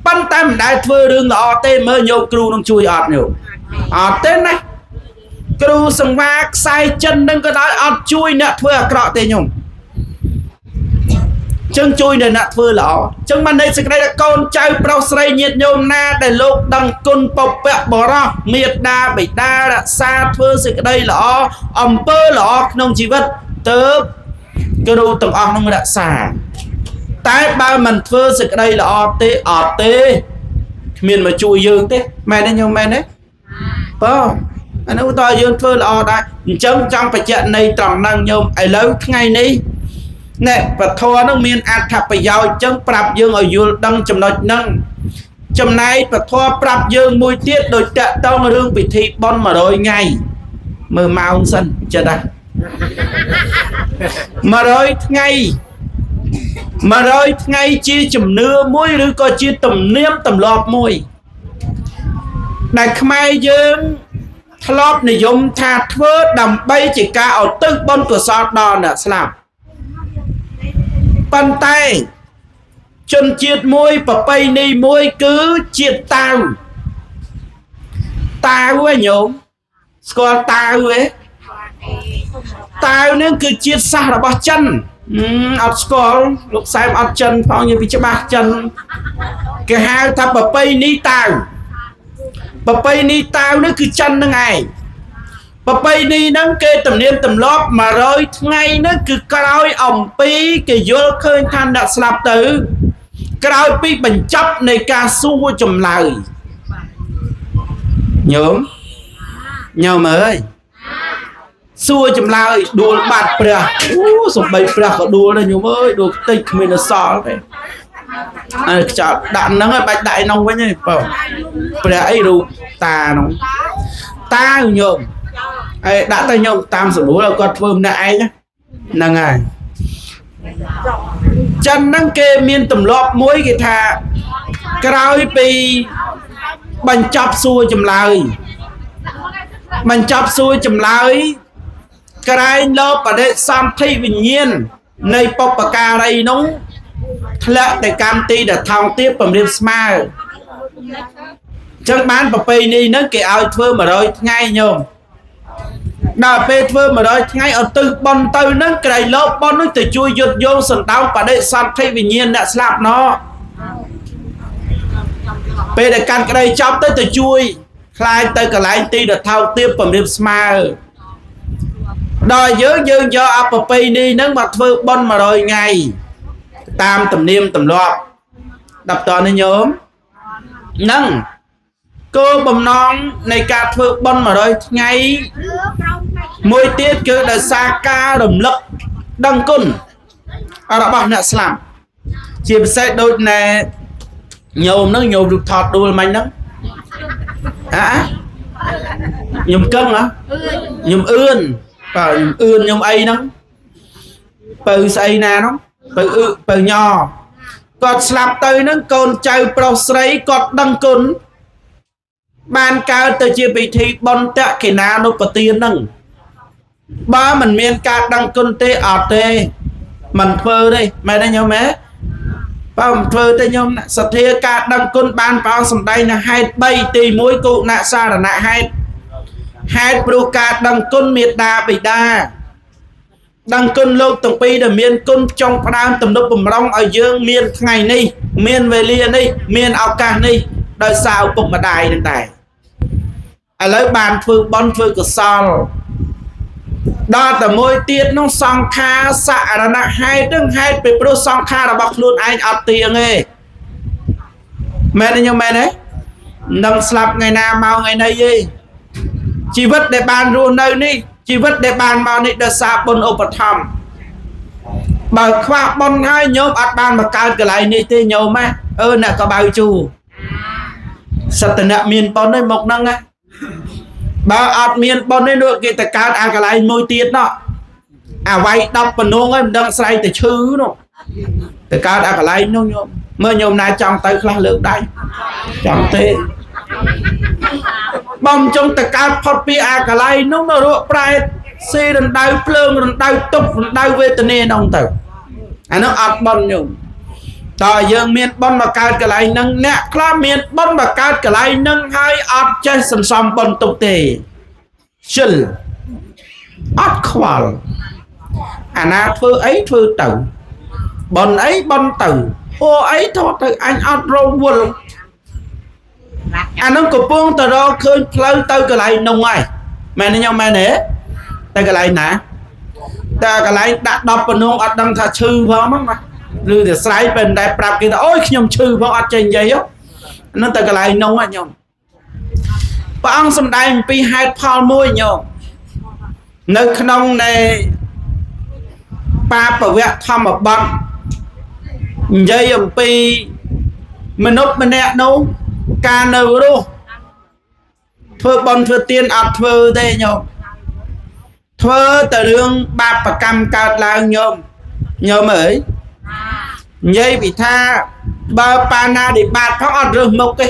ប៉ុន្តែមិនដែលធ្វើរឿងល្អទេមើលញោមគ្រូនឹងជួយអត់ញោមអត់ទេណាគ្រូសង្វាខ្សែចិននឹងក៏ដោយអត់ជួយអ្នកធ្វើអាក្រក់ទេញោមចឹងជួយនៅអ្នកធ្វើល្អចឹងបានន័យសេចក្តីថាកូនចៅប្រុសស្រីញាតិញោមណាដែលលោកដឹងគុណពពកបរោះមេត្តាបិតារក្សាធ្វើសេចក្តីល្អអំពើល្អក្នុងជីវិតទៅគ្រូទាំងអស់នឹងរក្សាតែបើមិនធ្វើសេចក្តីល្អទេអត់ទេគ្មានមកជួយយើងទេមែនទេញោមមែនទេបើអានោះតើយើងធ្វើល្អដែរអញ្ចឹងចង់បញ្ជាក់នៃត្រង់ហ្នឹងញោមឥឡូវថ្ងៃនេះណែពធនឹងមានអត្ថប្រយោជន៍អញ្ចឹងប្រាប់យើងឲ្យយល់ដឹងចំណុចហ្នឹងចំណែកពធប្រាប់យើងមួយទៀតដោយតាក់តងរឿងពិធីបុណ្យ100ថ្ងៃមើលម៉ោងសិនចិត្តណា100ថ្ងៃ100ថ្ងៃជាជំនឿមួយឬក៏ជាទំនៀមទម្លាប់មួយដែលខ្មែរយើងធ្លាប់និយមថាធ្វើដើម្បីជាការឧទ្ទិសបុណ្យកុសលដល់អ្នកស្លាប់ប៉ុន្តែជនជាតិមួយប្រពៃណីមួយគឺជាតិតាវតាវឯងញោមស្គាល់តាវឯងតាវនឹងគឺជាតិសាសន៍របស់ចិនអត់ស្គាល់លោកសែមអត់ចិនផងយើងវាច្បាស់ចិនគេហៅថាប្រពៃណីតាវប្រពៃណីតាវនេះគឺចិននឹងឯងប្រពៃណីហ្នឹងគេទំនៀមទម្លាប់100ថ្ងៃហ្នឹងគឺក្រោយអំពីគេយល់ឃើញថាអ្នកស្លាប់ទៅក្រោយពីបញ្ចប់នៃការសួរចម្លើយញោមញោមអើយសួរចម្លើយដួលបាត់ព្រះអូសំបីព្រះក៏ដួលដែរញោមអើយដួលខ្ទេចគ្មានអសល់ទេអើខ្ចោដាក់ហ្នឹងឲ្យបាច់ដាក់ឯនោះវិញទេបើព្រះអីរូបតានោះតាញោមអេដាក់ទៅញោមតាមស្រួលឲ្យគាត់ធ្វើម្នាក់ឯងហ្នឹងហើយចិនហ្នឹងគេមានទម្លាប់មួយគេថាក្រោយពីបញ្ចប់សួរចម្លើយបញ្ចប់សួរចម្លើយក្រែងលោបដិសន្ធិវិញ្ញាណនៃបុព្វការីនោះធ្លាក់ទៅកម្មទីដែលថោងទាបពំរាបស្មើចឹងបានប្រពៃណីហ្នឹងគេឲ្យធ្វើ100ថ្ងៃញោមដល់ពេលធ្វើ100ថ្ងៃឧទ្ទិសបុណ្យទៅហ្នឹងក្រែងលោបុណ្យនោះទៅជួយយុទ្ធយោងសណ្ដោងបដិសន្ធិវិញ្ញាណអ្នកស្លាប់ណោះពេលដែលកាន់ក្តីចប់ទៅទៅជួយខ្លាចទៅកន្លែងទីដែលថោកទាបពំរាបស្មើដល់យើងយើងយកអប្រពៃណីហ្នឹងមកធ្វើបុណ្យ100ថ្ងៃតាមទំនៀមទម្លាប់ដល់តនេះញោមហ្នឹងគោលបំណងនៃការធ្វើបុណ្យ100ថ្ងៃមួយទៀតគឺដោយសារការរំលឹកដឹងគុណរបស់អ្នកស្លាប់ជាពិសេសដូចណែញោមហ្នឹងញោមរូបថតដួលមិញហ្នឹងអាខ្ញុំកឹងហ៎ខ្ញុំអឿនបើខ្ញុំអឿនខ្ញុំអីហ្នឹងបើស្អីណាហ្នឹងបើអឺបើញគាត់ស្លាប់ទៅហ្នឹងកូនចៅប្រុសស្រីគាត់ដឹងគុណបានកើតទៅជាពិធីបុណ្យតក្កណានុបទានហ្នឹងបើមិនមានការដឹងគុណទេអត់ទេ មិនធ្វើទេមែនទេញោមហ៎បើមិនធ្វើទេញោមសទ្ធាការដឹងគុណបានព្រះអង្គសម្ដែងនៅហេតុ3ទី1គុណសារណៈហេតុហេតុព្រោះការដឹងគុណមេត្តាបិតាដឹងគុណលោកទាំងពីរដែលមានគុណចុងផ្ដើមទំនុកបំរុងឲ្យយើងមានថ្ងៃនេះមានវេលានេះមានឱកាសនេះដោយសារឪពុកម្ដាយនឹងដែរឥឡូវបានធ្វើបុណ្យធ្វើកុសលដល់តែមួយទៀតនោះសង្ខារសារណៈហេតុនឹងហេតុពីព្រោះសង្ខាររបស់ខ្លួនឯងអត់ទៀងទេមែនទេញោមមែនទេនឹងស្លាប់ថ្ងៃណាមកថ្ងៃណីទេជីវិតដែលបានរស់នៅនេះជីវិតដែលបានមកនេះដោយសារបុណ្យឧបត្ថម្ភបើខ្វះបុណ្យហើយញោមអត់បានមកកើតកន្លែងនេះទេញោមណាអឺអ្នកក៏បៅជូសត្វតអ្នកមានបុណ្យឯមកហ្នឹងណាបើអត់មានបុណ្យទេនោះគេទៅកើតអាកន្លែងមួយទៀតណោះអាវៃ10ប៉ុណ្ណងហើយមិនដឹងស្រ័យទៅឈឺនោះទៅកើតអាកន្លែងនោះញោមមើលញោមណាចង់ទៅខ្លះលើកដៃចង់ទេបំចង់ទៅកើតផុតពីអាកន្លែងនោះនរកប្រែតស៊ីរណ្ដៅភ្លើងរណ្ដៅទុក្ខរណ្ដៅវេទនានោះទៅអានោះអត់បុណ្យញោមតើយើងមានបុណ្យមកកើតកន្លែងហ្នឹងអ្នកខ្លះមានបុណ្យមកកើតកន្លែងហ្នឹងហើយអត់ចេះសន្សំបុណ្យទុកទេជិលអត់ខ្វល់អាណាធ្វើអីធ្វើទៅបុណ្យអីបុណ្យទៅអូអីថតទៅអញអត់រវល់អានោះកំពុងតែរកឃើញផ្លូវទៅកន្លែងនោះហើយមែនទេញោមមែនទេទៅកន្លែងណាតែកន្លែងដាក់10ប៉ុណ្ណងអត់ដឹងថាឈឺផងហ្នឹងណាឬតែស្រែកពេលមិនដែលប្រាប់គេថាអូយខ្ញុំឈឺផងអត់ចេះនិយាយហ្នឹងទៅកន្លែងនោះហ៎ញោមព្រះអង្គសម្ដែងអំពីហេតុផលមួយញោមនៅក្នុងនៃបាពវៈធម្មបទនិយាយអំពីមនុស្សម្នាក់នោះការនៅរស់ធ្វើបុណ្យធ្វើទានអត់ធ្វើទេញោមធ្វើតែរឿងបាបកម្មកើតឡើងញោមញោមអើយនិយាយពីថាបើបាណាឌិបាតផងអត់រើសមុខទេ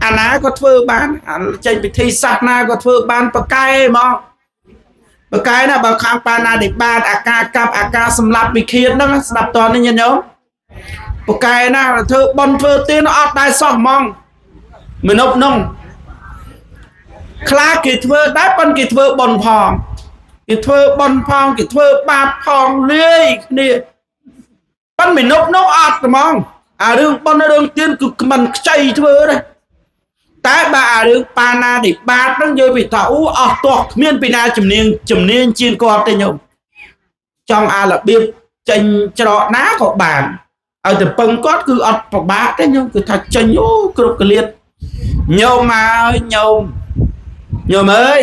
អាណាក៏ធ្វើបានចេញពិធីសាសនាក៏ធ្វើបានប្រកែហ្មងប្រកែណាបើខាងបាណាឌិបាតអាការកាប់អាការសម្លាប់វិឃាតហ្នឹងស្ដាប់តនេះញោមប្រកែណាធ្វើបុណ្យធ្វើទានអត់ដែរសោះហ្មងមនុស្សនោះខ្លះគេធ្វើដែរប៉ុន្តែគេធ្វើបុណ្យផងគេធ្វើបុណ្យផងគេធ្វើបាបផងលាយគ្នាប៉ុន្តែមនុស្សនោះអត់ហ្មងអារឿងបុណ្យរឿងទានគឺមិនខ្ចីធ្វើទេតែបើអារឿងបាណាឌិបាតហ្នឹងយល់ពីថាអូអស់ទាស់គ្មានពីណាជំនាញជាងគាត់ទេញោមចង់អារបៀបចេញច្រកណាក៏បានឲ្យទៅពឹងគាត់គឺអត់ពិបាកទេញោមគឺថាចេញអូគ្រប់កលៀតញោមមកញោមញោមអើយ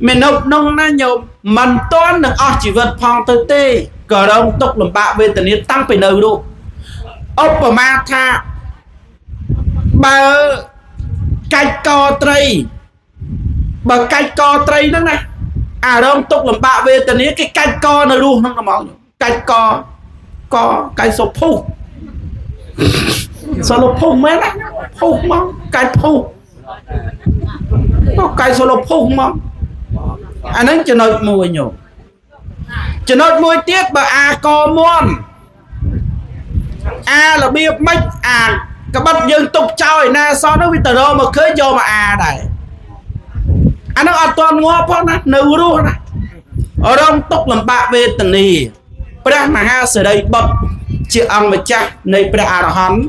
មនុស្សនោះណាញោមមិនទាន់នឹងអស់ជីវិតផងទៅទេក៏រងទុក្ខលំបាកវេទនាតាំងពីនៅរស់ឧបមាថាបើកាច់កត្រីបើកាច់កត្រីហ្នឹងណាអារងទុក្ខលំបាកវេទនាគេកាច់កនៅរស់ហ្នឹងហ្មងកាច់កកកាច់សុភុះសលភុះមែនណាភុះមកកាច់ភុះក៏កាច់សលភុះមកអាហ្នឹងចំណុចមួយញោមចំណុចមួយទៀតបើអាកមន់អារបៀបម៉េចអាក្បិតយើងទុកចោលឯណាសោះនោះវាទៅរកមកឃើញយកមកអាដែរអាហ្នឹងអត់ទាន់ងាប់ផងណានៅរស់ណារងទុក្ខលំបាកវេទនាព្រះមហាសិរីបុត្រជាអង្គម្ចាស់នៃព្រះអរហន្ត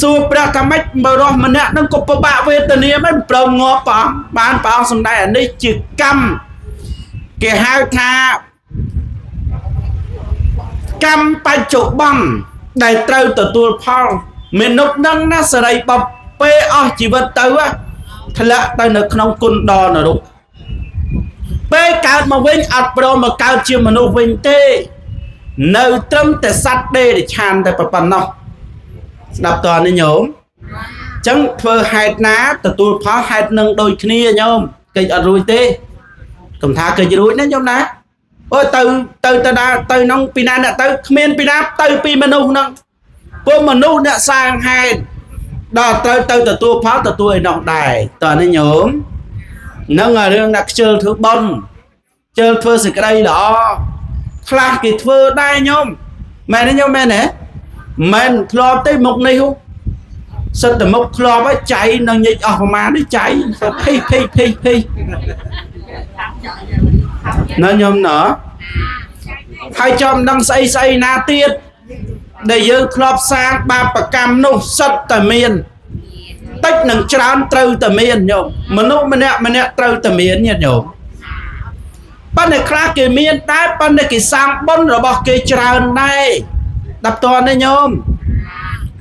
សួរព្រះថាម៉េចបើរស់ម្នាក់នឹងក៏ពិបាកវេទនាមិនព្រមងាប់ព្រះអង្គបានព្រះអង្គសម្ដែងអានេះជាកម្មគេហៅថាកម្មបច្ចុប្បន្នដែលត្រូវទទួលផលមនុស្សនឹងណាសិរីបុត្រពេលអស់ជីវិតទៅធ្លាក់ទៅនៅក្នុងគុណដនរកពេលកើតមកវិញអត់ព្រមមកកើតជាមនុស្សវិញទេនៅត្រឹមតែសត្វដេរិឆានតែប៉ុណ្ណោះស្ដាប់តើនេះញោមអញ្ចឹងធ្វើហេតុណាទទួលផលហេតុនឹងដូចគ្នាញោមគេអត់រួចទេកុំថាគេរួចណាញោមណាអូទៅទៅទៅណាទៅក្នុងពីណាអ្នកទៅគ្មានពីណាទៅពីមនុស្សហ្នឹងពួកមនុស្សអ្នកសាងហេតុដល់ត្រូវទៅទទួលផលទទួលឯនោះដែរតើនេះញោមនឹងរឿងអ្នកខ្ជិលធ្វើបុណ្យខ្ជិលធ្វើសេចក្តីល្អ ខ្លះគេធ្វើដែរញោមមែនទេញោមមែនទេមិនធ្លាប់ទេមុខនេះសិតតែមុខធ្លាប់ហើយចៃនឹងញិចអស់ប្រមាណនេះចៃភីភីភីភីណាញោមណាហើយចំដឹងស្អីស្អីណាទៀតដែលយើងធ្លាប់សាងបាបកម្មនោះសិតតែមានតិចនឹងច្រើនត្រូវតែមានញោមមនុស្សម្នាក់ម្នាក់ត្រូវតែមានញាតិញោមប៉ុន្តែខ្លះគេមានដែរប៉ុន្តែគេសាងបុណ្យរបស់គេច្រើនដែរដល់តើនេះញោម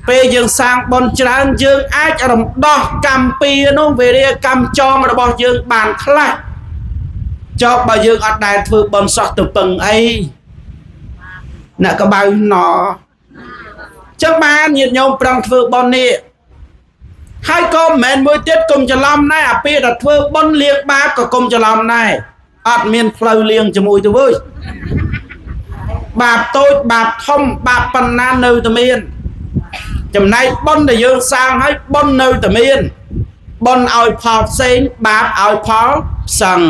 ពេលយើងសាងបុណ្យច្រើនយើងអាចរំដោះកម្មពៀនោះវេរាកម្មចងរបស់យើងបានខ្លះចោបើយើងអត់ដែលធ្វើបុណ្យសោះទៅពឹងអីអ្នកកបៅណចឹងបានញាតិញោមប្រឹងធ្វើបុណ្យនេះហើយក៏មិនមែនមួយទៀតកុំច្រឡំដែរអាពេលដែលធ្វើបុណ្យលៀងបាបក៏កុំច្រឡំដែរអត់មានផ្លូវលៀងជាមួយទៅវើយបាបតូចបាបធំបាបប៉ុណ្ណានៅតែមានចំណែកបុណ្យដែលយើងសាងហើយបុណ្យនៅតែមានបុណ្យឲ្យផលផ្សេងបាបឲ្យផលផ្សឹង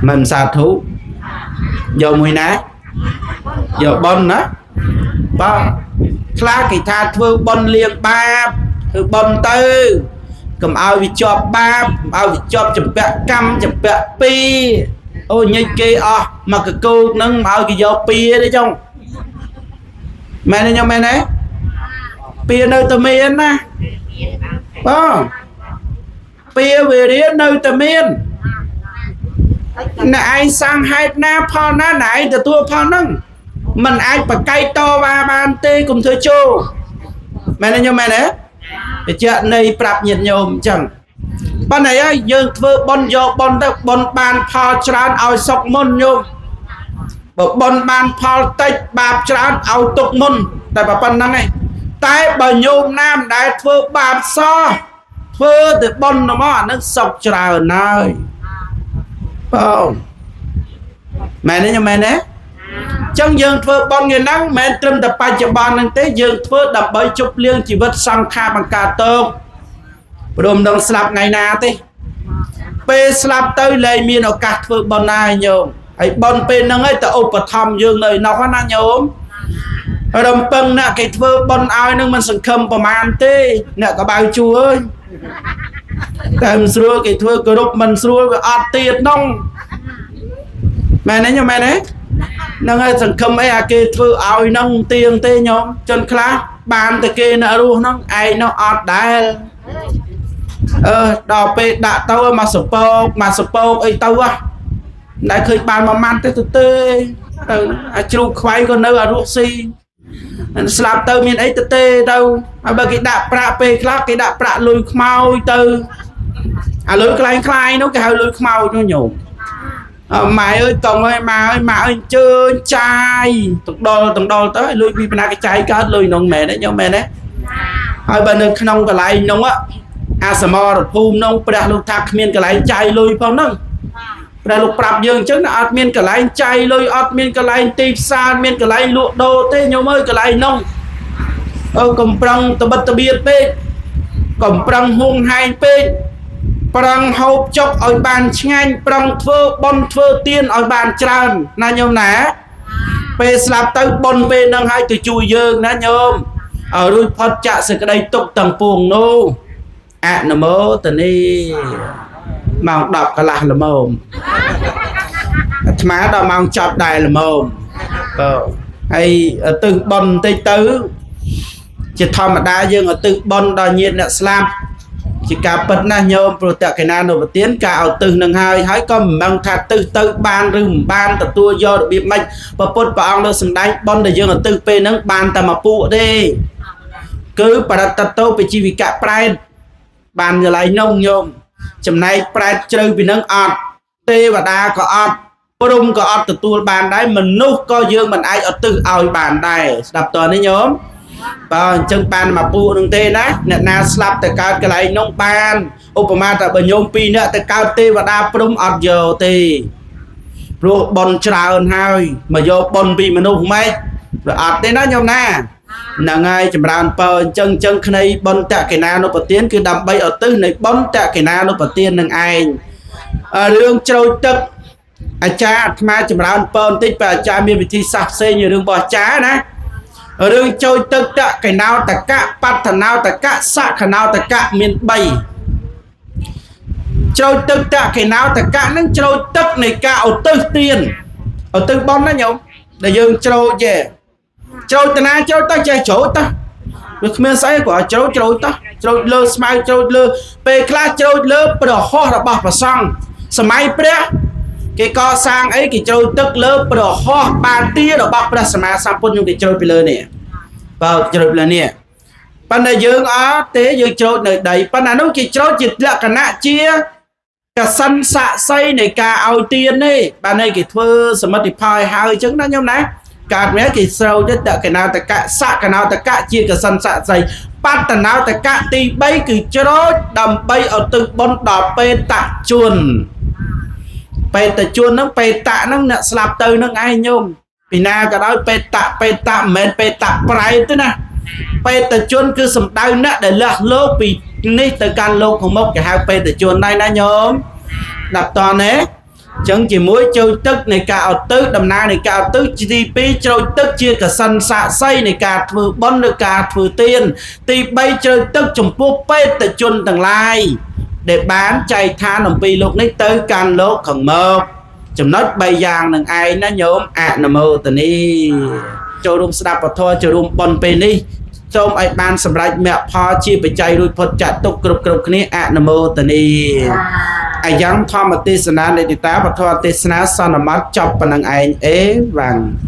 មិនសាធុយកមួយណាយកបុណ្យណាបាទខ្លះគេថាធ្វើបុណ្យលៀងបាបធ្វើបុណ្យទៅកុំឲ្យវាជាប់បាបកុំឲ្យវាជាប់ចម្ពាក់កម្មចម្ពាក់ពីអូញិចគេអស់មកកកូកនឹងមកឲ្យគេយកពីទេចុងមែនទេញោមមែនទេពីនៅតែមានណាបាទពីវេរានៅតែមានអ្នកឯងសាងហេតុណាផលណាអ្នកឯងទទួលផលហ្នឹងมันអាចប្រកែកតវ៉ាបានទេកុំធ្វើចូលមែនទេញោមមែនទេបញ្ជាក់នៃប្រាប់ញាតិញោមអញ្ចឹងប៉ុន្តែហើយយើងធ្វើបុណ្យយកបុណ្យទៅបុណ្យបានផលច្រើនឲ្យសុខមុនញោមបើបុណ្យបានផលតិចបាបច្រើនឲ្យទុកមុនតែប៉ុណ្្នឹងឯងតែបើញោមណាមិនដែលធ្វើបាបសោះធ្វើតែបុណ្យមកអានឹងសុខច្រើនហើយបងមែនទេញោមមែនទេចឹងយើងធ្វើបុណ្យហ្នឹងមិនមែនត្រឹមតែបច្ចុប្បន្នហ្នឹងទេយើងធ្វើដើម្បីជប់លៀងជីវិតសង្ខារបង្កើតតោព្រមនឹងស្លាប់ថ្ងៃណាទេពេលស្លាប់ទៅលែងមានឱកាសធ្វើបុណ្យណាញោមហើយបុណ្យពេលហ្នឹងឯងទៅឧបត្ថម្ភយើងនៅនោះណាញោមរំពឹងអ្នកគេធ្វើបុណ្យឲ្យនឹងមិនសង្ឃឹមប្រមាណទេអ្នកកបៅជួអើយតែមិនស្រួលគេធ្វើគោរពមិនស្រួលវាអត់ទៀតនោះមែនទេញោមមែនទេហ្នឹងហើយសង្ឃឹមអីអាគេធ្វើឲ្យហ្នឹងទៀងទេញោមជនខ្លះបានតែគេនៅរស់ហ្នឹងឯងនោះអត់ដែលអឺដល់ពេលដាក់ទៅមកសពកមកសពកអីទៅហ៎តែឃើញបានមួយម៉ាត់ទេទៅទេទៅអាជ្រូកខ្វៃក៏នៅអារស់ស៊ីស្លាប់ទៅមានអីទៅទេទៅហើយបើគេដាក់ប្រាក់ពេលខ្លះគេដាក់ប្រាក់លុយខ្មោចទៅអាលុយខ្លែងៗនោះគេហៅលុយខ្មោចនោះញោមម៉ែអើយកងអើយម៉ែអើយម៉ែអើយអញ្ជើញចាយទាំងដុលទៅលុយពីបណ្ណាគេចាយកើតលុយនោះមែនទេញោមមែនទេហើយបើនៅក្នុងកន្លែងនោះអាសមរភូមិនោះព្រះលោកថាគ្មានកន្លែងចាយលុយផងហ្នឹងព្រះលោកប្រាប់យើងអញ្ចឹងណាអត់មានកន្លែងចាយលុយអត់មានកន្លែងទីផ្សារមានកន្លែងលក់ដូរទេញោមអើយកន្លែងនោះអើកុំប្រឹងតបិតតបៀតពេកកុំប្រឹងហួងហែងពេកប្រឹងហូបចុកឲ្យបានឆ្ងាញ់ប្រឹងធ្វើបុណ្យធ្វើទានឲ្យបានច្រើនណាញោមណាពេលស្លាប់ទៅបុណ្យពេលហ្នឹងឲ្យទៅជួយយើងណាញោមឲ្យរួចផុតចាកសេចក្តីទុក្ខទាំងពួងនោះអនុមោទនីម៉ោង10កន្លះល្មមអាត្មាដល់ម៉ោងចប់ដែរល្មមបាទហើយទិសបុណ្យបន្តិចទៅជាធម្មតាយើងឲ្យទិសបុណ្យដល់ញាតិអ្នកស្លាប់ជាការពិតណាស់ញោមព្រោះតក្កណានុប្រទានការឲ្យទិសនឹងហើយហើយក៏មិនដឹងថាទិសទៅបានឬមិនបានទទួលយករបៀបម៉េចព្រះពុទ្ធព្រះអង្គលើសម្ដែងបុណ្យដែលយើងឲ្យទិសពេលហ្នឹងបានតែមួយពួកទេគឺបរិត្តតោបជីវិកៈប្រែតបានកន្លែងនោះញោមចំណែកប្រែតជ្រៅពីនឹងអត់ទេវតាក៏អត់ព្រំក៏អត់ទទួលបានដែរមនុស្សក៏យើងមិនអាចឲ្យទិសឲ្យបានដែរស្ដាប់តើនេះញោមបើអញ្ចឹងបានមកពួកនឹងទេណាអ្នកណាស្លាប់ទៅកើតកន្លែងនោះបានឧបមាតែបើញោមពីរនាក់ទៅកើតទេវតាព្រំអត់យកទេព្រោះបុណ្យច្រើនហើយមកយកបុណ្យពីមនុស្សម៉េចវាអត់ទេណាញោមណាហ្នឹងហើយចម្រើនពរអញ្ចឹងក្នៃបុណ្យតក្កណានុប្រទានគឺដើម្បីឧទ្ទិសនៃបុណ្យតក្កណានុប្រទាននឹងឯងរឿងជ្រោយទឹក អាចារ្យអាត្មាចម្រើនពរបន្តិចបើអាចារ្យមានវិធីសាស្ត្រផ្សេងរឿងរបស់អាចារ្យណារឿងចូលទឹកតកណោតកៈបត្តណោតកៈសក្ខណោតកៈមាន3ជ្រោចទឹកតកណោតកៈនឹងជ្រោចទឹកនៃការឧទ្ទិសទានឧទ្ទិសបុណ្យណាញោមដែលយើងជ្រោចចេះជ្រោចតាណាជ្រោចទៅចេះជ្រោចទៅវាគ្មានស្អីគាត់ជ្រោចជ្រោចទៅជ្រោចលើស្មៅជ្រោចលើពេលខ្លះជ្រោចលើព្រះហស្ថរបស់ព្រះសង្ឃសម័យព្រះគេកសាងអីគេជ្រោចទឹកលើព្រះហស្ថបានទារបស់ព្រះសម្មាសម្ពុទ្ធខ្ញុំគេជ្រោចពីលើនេះបើជ្រោចលើនេះប៉ុន្តែយើងអត់ទេយើងជ្រោចនៅដីប៉ុន្តែនោះគេជ្រោចជាលក្ខណៈជាកសិនស័ក្តិសិនៃការឲ្យទាននេះបានន័យគេធ្វើសមិទ្ធផលឲ្យហើយអញ្ចឹងណាញោមណាកើតមែនគេស្រោចទៅតកណោតកៈសកណោតកៈជាកសិនស័ក្តិសិបត្តណោតកៈទី3គឺជ្រោចដើម្បីឧទ្ទិសបុណ្យដល់បេតជនបេតជនហ្នឹងបេតៈហ្នឹងអ្នកស្លាប់ទៅហ្នឹងឯងញោមពីណាក៏ដោយបេតៈបេតៈមិនមែនបេតៈប្រែទេណាបេតជនគឺសំដៅអ្នកដែលលះលោកពីនេះទៅកាន់លោកខាងមុខគេហៅបេតជនដែរណាញោមដល់តនេះចឹងជាមួយចូលទឹកនៃការឧទ្ទិសដំណើរនៃការឧទ្ទិសទី2ជ្រោចទឹកជាកសិនស័ក្តិសិនៃការធ្វើបុណ្យឬការធ្វើទានទី3ជ្រោចទឹកចំពោះបេតជនទាំងឡាយដែលបានចែកឋានអំពីលោកនេះទៅកាន់លោកខាងមុខចំណុច3យ៉ាងនឹងឯងណាញោមអនុមោទនីចូលរួមស្ដាប់ពធចូលរួមបុណ្យពេលនេះសូមឲ្យបានសម្រេចមគ្គផលជាបច្ច័យរួចផុតចាក់ទុកគ្រប់គ្រប់គ្នាអនុមោទនីអាយ៉ាងធម្មទេសនានៃតិតាពធទេសនាសន្មតចប់ប៉ុណ្ណឹងឯងអេវ៉ាំង។